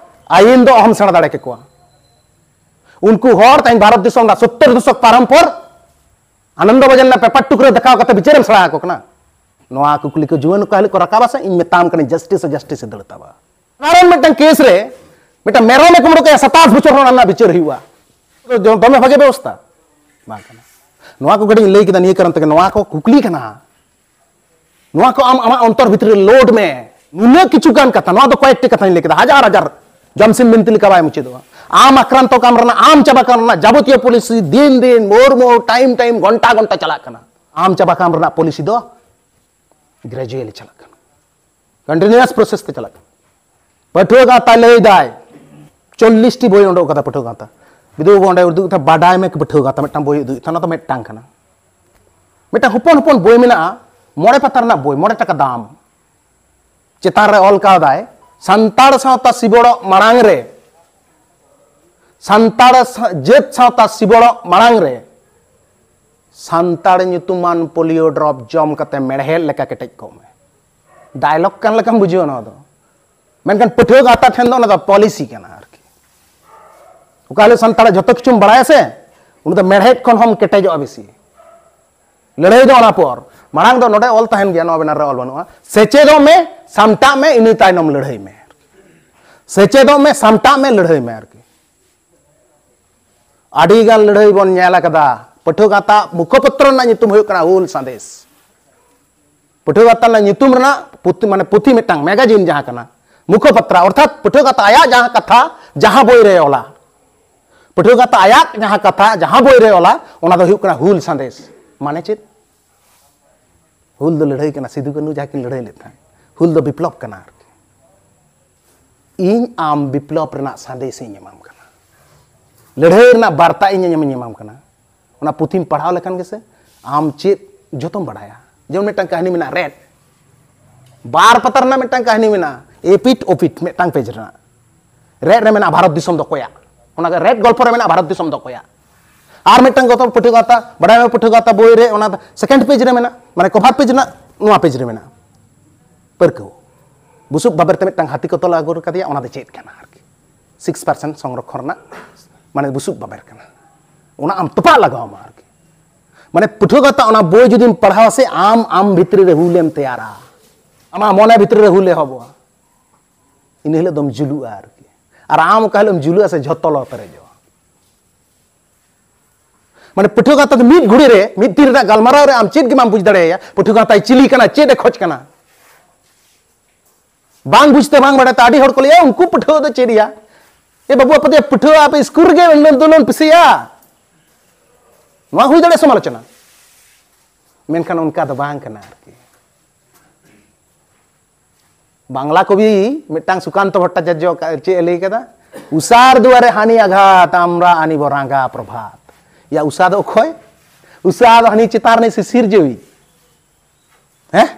ᱟᱹᱭᱤᱱ ᱫᱚ ᱚᱦᱚᱢ ᱥᱮᱬᱟ ᱫᱟᱲᱮ ᱠᱮᱠᱚᱣᱟ᱾ ᱩᱱᱠᱩ ᱦᱚᱲ ᱛᱮᱦᱮᱧ ᱵᱷᱟᱨᱚᱛ ᱫᱤᱥᱚᱢ ᱨᱮᱱᱟᱜ ᱥᱚᱛᱛᱚᱨ ᱫᱚᱥᱚᱠ ᱯᱟᱨᱚᱢ ᱯᱚᱨ ᱟᱱᱚᱱᱫᱚ ᱵᱟᱡᱟᱨ ᱨᱮᱱᱟᱜ ᱯᱮᱯᱟᱨ ᱴᱩᱠ ᱨᱮ ᱫᱮᱠᱷᱟᱣ ᱠᱟᱛᱮ ᱵᱤᱪᱟᱹᱨᱮᱢ ᱥᱮᱬᱟ ᱟᱠᱚ ᱠᱟᱱᱟ? ᱱᱚᱣᱟ ᱠᱩᱠᱞᱤ ᱠᱚ ᱡᱩᱣᱟᱹᱱ ᱚᱠᱟ ᱦᱤᱞᱳᱜ ᱠᱚ ᱨᱟᱠᱟᱵᱟ ᱥᱮ, ᱤᱧ ᱢᱮᱛᱟᱢ ᱠᱟᱹᱱᱟᱹᱧ, justice ᱦᱚᱸ justice ᱮ ᱫᱟᱹᱲ ᱛᱟᱵᱟ᱾ ᱥᱟᱫᱷᱟᱨᱚᱱ ᱢᱤᱫᱴᱟᱝ ᱠᱮᱥ ᱨᱮ ᱢᱤᱫᱴᱟᱝ ᱢᱮᱨᱚᱢ ᱮ ᱠᱩᱢᱵᱽᱲᱩ ᱠᱟᱭᱟ, ᱥᱟᱛᱟᱥ ᱵᱚᱪᱷᱚᱨ ᱦᱚᱲ ᱨᱮᱱᱟᱜ ᱵᱤᱪᱟᱹᱨ ᱦᱩᱭᱩᱜᱼᱟ᱾ ᱫᱚ-, ᱫᱚᱢᱮ ᱵᱷᱟᱜᱮ ᱵᱮᱵᱚᱥᱛᱷᱟ ᱵᱟᱝ ᱠᱟᱱᱟ᱾ ᱱᱚᱣᱟ ᱠᱚ ᱠᱟᱹᱴᱤᱡ ᱤᱧ ᱞᱟᱹᱭ ᱠᱮᱫᱟ ᱱᱤᱭᱟᱹ ᱠᱟᱨᱚᱱ ᱛᱮᱜᱮ, ᱱᱚᱣᱟ ᱠᱚ ᱠᱩᱠᱞᱤ ᱠᱟᱱᱟ᱾ ᱱᱚᱣᱟ ᱠᱚ ᱟᱢ ᱟᱢᱟᱜ ᱚᱱᱛᱚᱨ ᱵᱷᱤᱛᱨᱤ ᱨᱮ load ᱢᱮ᱾ ᱱᱩᱱᱟᱹᱜ ᱠᱤᱪᱷᱩ ᱜᱟᱱ ᱠᱟᱛᱷᱟ, ᱱᱚᱣᱟ ᱫᱚ ᱠᱚᱭᱮᱠᱴᱤ ᱠᱟᱛᱷᱟᱧ ᱞᱟᱹᱭ ᱠᱮᱫᱟ, ᱦᱟᱡᱟᱨ ᱦᱟᱡᱟᱨ ᱡᱚᱢᱥᱤᱢ ᱵᱤᱱᱛᱤ ᱞᱮᱠᱟ ᱵᱟᱭ ᱢᱩᱪᱟᱹᱫᱚᱜᱼᱟ᱾ ᱟᱢ ᱟᱠᱨᱟᱱᱛᱚ ᱠᱟᱢ ᱨᱮᱱᱟᱜ, ᱟᱢ ᱪᱟᱵᱟ ᱠᱟᱢ ᱨᱮᱱᱟᱜ ᱡᱟᱵᱚᱛᱤᱭᱚ ᱯᱚᱞᱤᱥᱤ ᱫᱤᱱ ᱫᱤᱱ, ᱢᱳᱲ ᱢᱳᱲ, time time, ᱜᱷᱚᱱᱴᱟ ᱜᱷᱚᱱᱴᱟ ᱪᱟᱞᱟᱜ ᱠᱟᱱᱟ᱾ ᱟᱢ ᱪᱟᱵᱟ ᱠᱟᱢ ᱨᱮᱱᱟᱜ ᱯᱚᱞᱤᱥᱤ ᱫᱚ gradually ᱪᱟᱞᱟᱜ ᱠᱟᱱᱟ, continuous process ᱛᱮ ᱪᱟᱞᱟᱜ ᱠᱟᱱᱟ᱾ ᱯᱟᱹᱴᱷᱩᱣᱟᱹ ᱜᱟᱶᱛᱟ ᱞᱟᱹᱭ ᱫᱟᱭ, ᱪᱚᱞᱞᱤᱥ ᱴᱤ ᱵᱳᱭ ᱩᱰᱩᱠ ᱠᱟᱫᱟ ᱯᱟᱹᱴᱷᱩᱣᱟᱹ ᱜᱟᱶᱛᱟ᱾ ᱵᱤᱫᱩ ᱵᱟᱹᱵᱩ ᱚᱸᱰᱮ ᱩᱫᱩᱜ ᱠᱟᱛᱷᱟ, ᱵᱟᱰᱟᱭ ᱢᱮ ᱯᱟᱹᱴᱷᱩᱣᱟᱹ ᱜᱟᱶᱛᱟ ᱢᱤᱫᱴᱟᱝ ᱵᱳᱭ ᱩᱫᱩᱜ, ᱚᱱᱟ ᱫᱚ ᱢᱤᱫᱴᱟᱝ ᱠᱟᱱᱟ᱾ ᱢᱤᱫᱴᱟᱝ ᱦᱚᱯᱚᱱ ᱦᱚᱯᱚᱱ ᱵᱳᱭ ᱢᱮᱱᱟᱜᱼᱟ, ᱢᱚᱬᱮ ᱯᱟᱛᱟ ᱨᱮᱱᱟᱜ ᱵᱳᱭ, ᱢᱚᱬᱮ ᱴᱟᱠᱟ ᱫᱟᱢ᱾ ᱪᱮᱛᱟᱱ ᱨᱮ ᱚᱞ ᱠᱟᱣᱫᱟᱭ, ᱥᱟᱱᱛᱟᱲ ᱥᱟᱶᱛᱟ ᱥᱤᱵᱚᱲᱚᱜ ᱢᱟᱲᱟᱝ ᱨᱮ, ᱥᱟᱱᱛᱟᱲ ᱥᱟ-, ᱡᱟᱹᱛ ᱥᱟᱶᱛᱟ ᱥᱤᱵᱚᱲᱚᱜ ᱢᱟᱲᱟᱝ ᱨᱮ ᱥᱟᱱᱛᱟᱲ ᱧᱩᱛᱩᱢᱟᱱ ᱯᱳᱞᱤᱭᱳ ᱰᱨᱚᱯ ᱡᱚᱢ ᱠᱟᱛᱮ ᱢᱮᱲᱦᱮᱫ ᱞᱮᱠᱟ ᱠᱮᱴᱮᱡ ᱠᱚᱜ ᱢᱮ᱾ ᱰᱟᱭᱞᱚᱜ ᱠᱟᱱ ᱞᱮᱠᱟᱢ ᱵᱩᱡᱷᱟᱹᱣᱟ ᱱᱚᱣᱟ ᱫᱚ, ᱢᱮᱱᱠᱷᱟᱱ ᱯᱟᱹᱴᱷᱩᱣᱟᱹ ᱜᱟᱶᱛᱟ ᱴᱷᱮᱱ ᱫᱚ ᱚᱱᱟ ᱫᱚ ᱯᱚᱞᱤᱥᱤ ᱠᱟᱱᱟ ᱟᱨᱠᱤ᱾ ᱚᱠᱟ ᱦᱤᱞᱳᱜ ᱥᱟᱱᱛᱟᱲᱟᱜ ᱡᱷᱚᱛᱚ ᱠᱤᱪᱷᱩᱢ ᱵᱟᱲᱟᱭᱟ ᱥᱮ, ᱩᱱᱤ ᱫᱚ ᱢᱮᱲᱦᱮᱫ ᱠᱷᱚᱱ ᱦᱚᱸᱢ ᱠᱮᱴᱮᱡᱚᱜᱼᱟ ᱵᱮᱥᱤ᱾ ᱞᱟᱹᱲᱦᱟᱹᱭ ᱫᱚ ᱚᱱᱟ ᱯᱚᱨ, ᱢᱟᱲᱟᱝ ᱫᱚ ᱱᱚᱰᱮ ᱚᱞ ᱛᱟᱦᱮᱱ ᱜᱮᱭᱟ, ᱱᱚᱣᱟ ᱵᱮᱱᱟᱨ ᱨᱮ ᱚᱞ ᱵᱟᱹᱱᱩᱜᱼᱟ, ᱥᱮᱪᱮᱫᱚᱜ ᱢᱮ, ᱥᱟᱢᱴᱟᱜ ᱢᱮ, ᱤᱱᱟᱹ ᱛᱟᱭᱱᱚᱢ ᱞᱟᱹᱲᱦᱟᱹᱭ ᱢᱮ᱾ ᱥᱮᱪᱮᱫᱚᱜ ᱢᱮ, ᱥᱟᱢᱴᱟᱜ ᱢᱮ, ᱞᱟᱹᱲᱦᱟᱹᱭ ᱢᱮ ᱟᱨᱠᱤ᱾ ᱟᱹᱰᱤ ᱜᱟᱱ ᱞᱟᱹᱲᱦᱟᱹᱭ ᱵᱚᱱ ᱧᱮᱞ ᱟᱠᱟᱫᱟ᱾ ᱯᱟᱹᱴᱷᱩᱣᱟᱹ ᱜᱟᱶᱛᱟ ᱢᱩᱠᱷᱚᱯᱚᱛᱨᱚ ᱨᱮᱱᱟᱜ ᱧᱩᱛᱩᱢ ᱦᱩᱭᱩᱜ ᱠᱟᱱᱟ ᱦᱩᱞ ᱥᱟᱸᱫᱮᱥ᱾ ᱯᱟᱹᱴᱷᱩᱣᱟᱹ ᱜᱟᱶᱛᱟ ᱨᱮᱱᱟᱜ ᱧᱩᱛᱩᱢ ᱨᱮᱱᱟᱜ ᱯᱩᱛᱷᱤ, ᱢᱟᱱᱮ ᱯᱩᱛᱷᱤ ᱢᱤᱫᱴᱟᱝ, magazine ᱡᱟᱦᱟᱸ ᱠᱟᱱᱟ, ᱢᱩᱠᱷᱚᱯᱚᱛᱨᱚ, ᱚᱨᱛᱷᱟᱛ ᱯᱟᱹᱴᱷᱩᱣᱟᱹ ᱜᱟᱶᱛᱟ ᱟᱭᱟᱜ ᱡᱟᱦᱟᱸ ᱠᱟᱛᱷᱟ ᱡᱟᱦᱟᱸ ᱵᱳᱭ ᱨᱮ ᱚᱞᱟ, ᱯᱟᱹᱴᱷᱩᱣᱟᱹ ᱜᱟᱶᱛᱟ ᱟᱭᱟᱜ ᱡᱟᱦᱟᱸ ᱠᱟᱛᱷᱟ ᱡᱟᱦᱟᱸ ᱵᱳᱭ ᱨᱮ ᱚᱞᱟ, ᱚᱱᱟ ᱫᱚ ᱦᱩᱭᱩᱜ ᱠᱟᱱᱟ ᱦᱩᱞ ᱥᱟᱸᱫᱮᱥ᱾ ᱢᱟᱱᱮ ᱪᱮᱫ? ᱦᱩᱞ ᱫᱚ ᱞᱟᱹᱲᱦᱟᱹᱭ ᱠᱟᱱᱟ, ᱥᱤᱫᱩ ᱠᱟᱹᱱᱦᱩ ᱡᱟᱦᱟᱸ ᱠᱤᱱ ᱞᱟᱹᱲᱦᱟᱹᱭ ᱞᱮᱫ ᱛᱟᱦᱮᱸᱫ, ᱦᱩᱞ ᱫᱚ ᱵᱤᱯᱞᱚᱵ ᱠᱟᱱᱟ ᱟᱨᱠᱤ᱾ ᱤᱧ ᱟᱢ ᱵᱤᱯᱞᱚᱵ ᱨᱮᱱᱟᱜ ᱥᱟᱸᱫᱮᱥ ᱤᱧ ᱮᱢᱟᱢ ᱠᱟᱱᱟ, ᱞᱟᱹᱲᱦᱟᱹᱭ ᱨᱮᱱᱟᱜ ᱵᱟᱨᱛᱟ ᱤᱧ ᱮᱢᱟᱢ ᱠᱟᱱᱟ᱾ ᱚᱱᱟ ᱯᱩᱛᱷᱤᱢ ᱯᱟᱲᱦᱟᱣ ᱞᱮᱠᱷᱟᱱ ᱜᱮᱥᱮ ᱟᱢ ᱪᱮᱫ ᱡᱚᱛᱚᱢ ᱵᱟᱲᱟᱭᱟ᱾ ᱡᱮᱢᱚᱱ ᱢᱤᱫᱴᱟᱝ ᱠᱟᱹᱦᱱᱤ ᱢᱮᱱᱟᱜᱼᱟ ᱨᱮᱫ, ᱵᱟᱨ ᱯᱟᱛᱟ ᱨᱮᱱᱟᱜ ᱢᱤᱫᱴᱟᱝ ᱠᱟᱹᱦᱱᱤ ᱢᱮᱱᱟᱜᱼᱟ, ᱮᱯᱤᱴ ᱳᱯᱤᱴ ᱢᱤᱫᱴᱟᱝ ᱯᱮᱡᱽ ᱨᱮᱱᱟᱜ᱾ ᱨᱮᱫ ᱨᱮ ᱢᱮᱱᱟᱜᱼᱟ ᱵᱷᱟᱨᱚᱛ ᱫᱤᱥᱚᱢ ᱫᱚ ᱚᱠᱚᱭᱟᱜ, ᱚᱱᱟ ᱨᱮᱫ ᱜᱚᱞᱯᱷᱚ ᱨᱮ ᱢᱮᱱᱟᱜᱼᱟ ᱵᱷᱟᱨᱚᱛ ᱫᱤᱥᱚᱢ ᱫᱚ ᱚᱠᱚᱭᱟᱜ᱾ ᱟᱨ ᱢᱤᱫᱴᱟᱝ ᱜᱚᱛᱚ ᱯᱟᱹᱴᱷᱩᱣᱟᱹ ᱜᱟᱶᱛᱟ, ᱵᱟᱰᱟᱭ ᱢᱮ ᱯᱟᱹᱴᱷᱩᱣᱟᱹ ᱜᱟᱶᱛᱟ ᱵᱳᱭ ᱨᱮ ᱚᱱᱟ ᱥᱮᱠᱮᱱᱰ ᱯᱮᱡᱽ ᱨᱮ ᱢᱮᱱᱟᱜᱼᱟ, ᱢᱟᱱᱮ ᱠᱚᱵᱷᱟᱨ ᱯᱮᱡᱽ ᱨᱮᱱᱟᱜ ᱱᱚᱣᱟ ᱯᱮᱡᱽ ᱨᱮ ᱢᱮᱱᱟᱜᱼᱟ᱾ ᱯᱟᱹᱨᱠᱟᱹᱣ᱾ ᱵᱩᱥᱩᱵ ᱵᱟᱵᱮᱨ ᱛᱮ ᱢᱤᱫᱴᱟᱝ ᱦᱟᱹᱛᱤ ᱠᱚ ᱛᱚᱞ ᱟᱹᱜᱩ ᱠᱟᱫᱮᱭᱟ, ᱚᱱᱟ ᱫᱚ ᱪᱮᱫ ᱠᱟᱱᱟ ᱟᱨᱠᱤ? ᱥᱤᱠᱥ ᱯᱟᱨᱥᱮᱱᱴ ᱥᱚᱝᱨᱚᱠᱷᱚᱱ ᱨᱮᱱᱟᱜ, ᱢᱟᱱᱮ ᱵᱩᱥᱩᱵ ᱵᱟᱵᱮᱨ ᱠᱟᱱᱟ, ᱚᱱᱟ ᱟᱢ ᱛᱚᱯᱟᱜ ᱞᱟᱜᱟᱣ ᱟᱢᱟ ᱟᱨᱠᱤ᱾ ᱢᱟᱱᱮ ᱯᱟᱹᱴᱷᱩᱣᱟᱹ ᱜᱟᱶᱛᱟ ᱚᱱᱟ ᱵᱳᱭ ᱡᱩᱫᱤᱢ ᱯᱟᱲᱦᱟᱣᱟ ᱥᱮ, ᱟᱢ ᱟᱢ ᱵᱷᱤᱛᱨᱤ ᱨᱮ ᱦᱩᱞᱮᱢ ᱛᱮᱭᱟᱨᱟ, ᱟᱢᱟᱜ ᱢᱚᱱᱮ ᱵᱷᱤᱛᱨᱤ ᱨᱮ ᱦᱩᱞ ᱮᱦᱚᱵᱚᱜᱼᱟ᱾ ᱤᱱᱟᱹ ᱦᱤᱞᱳᱜ ᱫᱚᱢ ᱡᱩᱞᱩᱜᱼᱟ ᱟᱨᱠᱤ᱾ ᱟᱨ ᱟᱢ ᱚᱠᱟ ᱦᱤᱞᱳᱜ ᱮᱢ ᱡᱩᱞᱩᱜᱼᱟ ᱥᱮ, ᱡᱷᱚᱛᱚ ᱞᱚ ᱯᱮᱨᱮᱡᱚᱜᱼᱟ᱾ ᱢᱟᱱᱮ ᱯᱟᱹᱴᱷᱩᱣᱟᱹ ᱜᱟᱶᱛᱟ ᱫᱚ ᱢᱤᱫ ᱜᱷᱩᱲᱤ ᱨᱮ, ᱢᱤᱫ ᱫᱤᱱ ᱨᱮᱱᱟᱜ ᱜᱟᱞᱢᱟᱨᱟᱣ ᱨᱮ ᱟᱢ ᱪᱮᱫ ᱜᱮ ᱵᱟᱢ ᱵᱩᱡᱽ ᱫᱟᱲᱮᱭᱟᱭᱟ᱾ ᱯᱟᱹᱴᱷᱩᱣᱟᱹ ᱜᱟᱶᱛᱟᱭ ᱪᱤᱞᱤ ᱠᱟᱱᱟ, ᱪᱮᱫ ᱮ ᱠᱷᱚᱡᱽ ᱠᱟᱱᱟ, ᱵᱟᱝ ᱵᱩᱡᱽᱛᱮ ᱵᱟᱝ ᱵᱟᱲᱟᱭᱛᱮ ᱟᱹᱰᱤ ᱦᱚᱲ ᱠᱚ ᱞᱟᱹᱭᱟ, "ᱩᱱᱠᱩ ᱯᱟᱹᱴᱷᱩᱣᱟᱹ ᱫᱚ ᱪᱮᱫ ᱭᱟ? ᱮ ᱵᱟᱹᱵᱩ, ᱟᱯᱮ ᱫᱚ ᱯᱟᱹᱴᱷᱩᱣᱟᱹ, ᱟᱯᱮ ᱥᱠᱩᱞ ᱨᱮᱜᱮ ᱟᱱᱫᱳᱞᱚᱱ ᱯᱮᱥᱮᱭᱟ᱾" ᱱᱚᱣᱟ ᱦᱩᱭ ᱫᱟᱲᱮᱭᱟᱜᱼᱟ ᱥᱚᱢᱟᱞᱳᱪᱚᱱᱟ, ᱢᱮᱱᱠᱷᱟᱱ ᱚᱱᱠᱟ ᱫᱚ ᱵᱟᱝ ᱠᱟᱱᱟ ᱟᱨᱠᱤ᱾ ᱵᱟᱝᱞᱟ ᱠᱚᱵᱤ ᱢᱤᱫᱴᱟᱝ ᱥᱩᱠᱟᱱᱛᱚ ᱵᱷᱚᱴᱴᱟᱪᱟᱨᱡᱚ ᱪᱮᱫ ᱮ ᱞᱟᱹᱭ ᱠᱟᱫᱟ? "ᱩᱥᱟᱨ ᱫᱩᱣᱟᱨᱮ ᱦᱟᱹᱱᱤ ᱟᱜᱷᱟᱛ, ᱟᱢᱨᱟ ᱟᱹᱱᱤᱵᱚ ᱨᱟᱸᱜᱟ ᱯᱨᱚᱵᱷᱟᱛ᱾" ᱭᱟ, ᱩᱥᱟ ᱫᱚ ᱚᱠᱚᱭ? ᱩᱥᱟ ᱫᱚ ᱦᱟᱹᱱᱤ ᱪᱮᱛᱟᱱ ᱨᱤᱱᱤᱡ ᱥᱤᱥᱤᱨ ᱡᱤᱣᱤ᱾ ᱦᱮᱸ?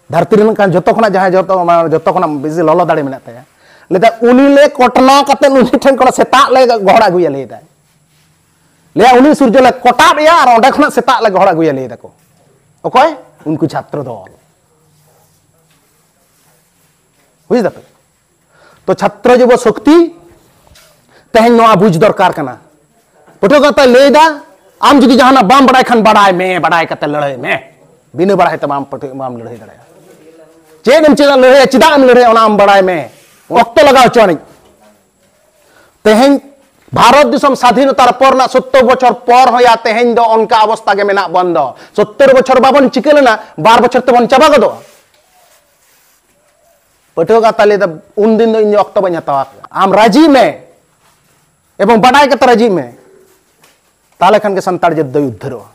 ᱫᱷᱟᱹᱨᱛᱤ ᱨᱮ ᱢᱮᱱᱠᱷᱟᱱ ᱡᱚᱛᱚ ᱠᱷᱚᱱᱟᱜ ᱡᱟᱦᱟᱸᱭ ᱡᱚᱛᱚ, ᱢᱟᱱᱮ ᱡᱚᱛᱚ ᱠᱷᱚᱱᱟᱜ ᱵᱮᱥᱤ ᱞᱚᱞᱚ ᱫᱟᱲᱮ ᱢᱮᱱᱟᱜ ᱛᱟᱭᱟ᱾ ᱞᱟᱹᱭᱫᱟ, "ᱩᱱᱤ ᱞᱮ ᱠᱚᱴᱱᱟ ᱠᱟᱛᱮ ᱩᱱᱤ ᱴᱷᱮᱱ ᱠᱷᱚᱱᱟᱜ ᱥᱮᱛᱟᱜ ᱞᱮ ᱜᱚᱦᱚᱲ ᱟᱹᱜᱩᱭᱟ", ᱞᱟᱹᱭᱫᱟᱭ᱾ ᱞᱟᱹᱭᱟ, "ᱩᱱᱤ ᱥᱩᱨᱡᱚ ᱞᱮ ᱠᱚᱴᱟᱵ ᱮᱭᱟ ᱟᱨ ᱚᱸᱰᱮ ᱠᱷᱚᱱᱟᱜ ᱥᱮᱛᱟᱜ ᱞᱮ ᱜᱚᱦᱚᱲ ᱟᱹᱜᱩᱭᱟ", ᱞᱟᱹᱭ ᱫᱟᱠᱚ᱾ ᱚᱠᱚᱭ? ᱩᱱᱠᱩ ᱪᱷᱟᱛᱨᱚ ᱫᱚᱞ᱾ ᱵᱩᱡᱽ ᱫᱟᱯᱮ? ᱛᱚ ᱪᱷᱟᱛᱨᱚ ᱡᱩᱵᱚ ᱥᱚᱠᱛᱤ ᱛᱮᱦᱮᱧ ᱱᱚᱣᱟ ᱵᱩᱡᱽ ᱫᱚᱨᱠᱟᱨ ᱠᱟᱱᱟ᱾ ᱯᱟᱹᱴᱷᱩᱣᱟᱹ ᱜᱟᱶᱛᱟᱭ ᱞᱟᱹᱭᱫᱟ, ᱟᱢ ᱡᱩᱫᱤ ᱡᱟᱦᱟᱱᱟᱜ ᱵᱟᱢ ᱵᱟᱲᱟᱭ ᱠᱷᱟᱱ ᱵᱟᱲᱟᱭ ᱢᱮ, ᱵᱟᱲᱟᱭ ᱠᱟᱛᱮ ᱞᱟᱹᱲᱦᱟᱹᱭ ᱢᱮ᱾ ᱵᱤᱱᱟᱹ ᱵᱟᱲᱟᱭ ᱛᱮ ᱵᱟᱢ ᱯᱟᱹᱴᱷᱩᱣᱟᱹ ᱵᱟᱢ ᱞᱟᱹᱲᱦᱟᱹᱭ ᱫᱟᱲᱮᱭᱟᱜᱼᱟ᱾ ᱪᱮᱫ ᱮᱢ ᱪᱮᱫ ᱞᱟᱹᱲᱦᱟᱹᱭᱟ, ᱪᱮᱫᱟᱜ ᱮᱢ ᱞᱟᱹᱲᱦᱟᱹᱭᱟ, ᱚᱱᱟ ᱟᱢ ᱵᱟᱲᱟᱭ ᱢᱮ᱾ ᱚᱠᱛᱚ ᱞᱟᱜᱟᱣ ᱦᱚᱪᱚ ᱟᱹᱱᱤᱡ᱾ ᱛᱮᱦᱮᱧ ᱵᱷᱟᱨᱚᱛ ᱫᱤᱥᱚᱢ ᱥᱟᱫᱷᱤᱱᱚᱛᱟᱨ ᱯᱚᱨ ᱨᱮᱱᱟᱜ ᱥᱚᱛᱛᱚᱨ ᱵᱚᱪᱷᱚᱨ ᱯᱚᱨ ᱦᱚᱸ ᱭᱟ ᱛᱮᱦᱮᱧ ᱫᱚ ᱚᱱᱠᱟ ᱚᱵᱚᱥᱛᱟ ᱜᱮ ᱢᱮᱱᱟᱜ ᱵᱚᱱ ᱫᱚ᱾ ᱥᱚᱛᱛᱚᱨ ᱵᱚᱪᱷᱚᱨ ᱵᱟᱵᱚᱱ ᱪᱤᱠᱟᱹ ᱞᱮᱱᱟ, ᱵᱟᱨ ᱵᱚᱪᱷᱚᱨ ᱛᱮᱵᱚᱱ ᱪᱟᱵᱟ ᱜᱚᱫᱚᱜᱼᱟ᱾ ᱯᱟᱹᱴᱷᱩᱣᱟᱹ ᱜᱟᱶᱛᱟ ᱞᱟᱹᱭᱫᱟ, "ᱩᱱᱫᱤᱱ ᱫᱚ ᱤᱧ ᱫᱚ ᱚᱠᱛᱚ ᱵᱟᱹᱧ ᱦᱟᱛᱟᱣᱟ, ᱟᱢ ᱨᱟᱡᱤ ᱢᱮ ᱮᱵᱚᱝ ᱵᱟᱰᱟᱭ ᱠᱟᱛᱮ ᱨᱟᱡᱤ ᱢᱮ, ᱛᱟᱦᱞᱮ ᱠᱷᱟᱱ ᱜᱮ ᱥᱟᱱᱛᱟᱲ ᱡᱟᱹᱛ ᱫᱚᱭ ᱩᱫᱽᱫᱷᱟᱹᱨᱚᱜᱼᱟ,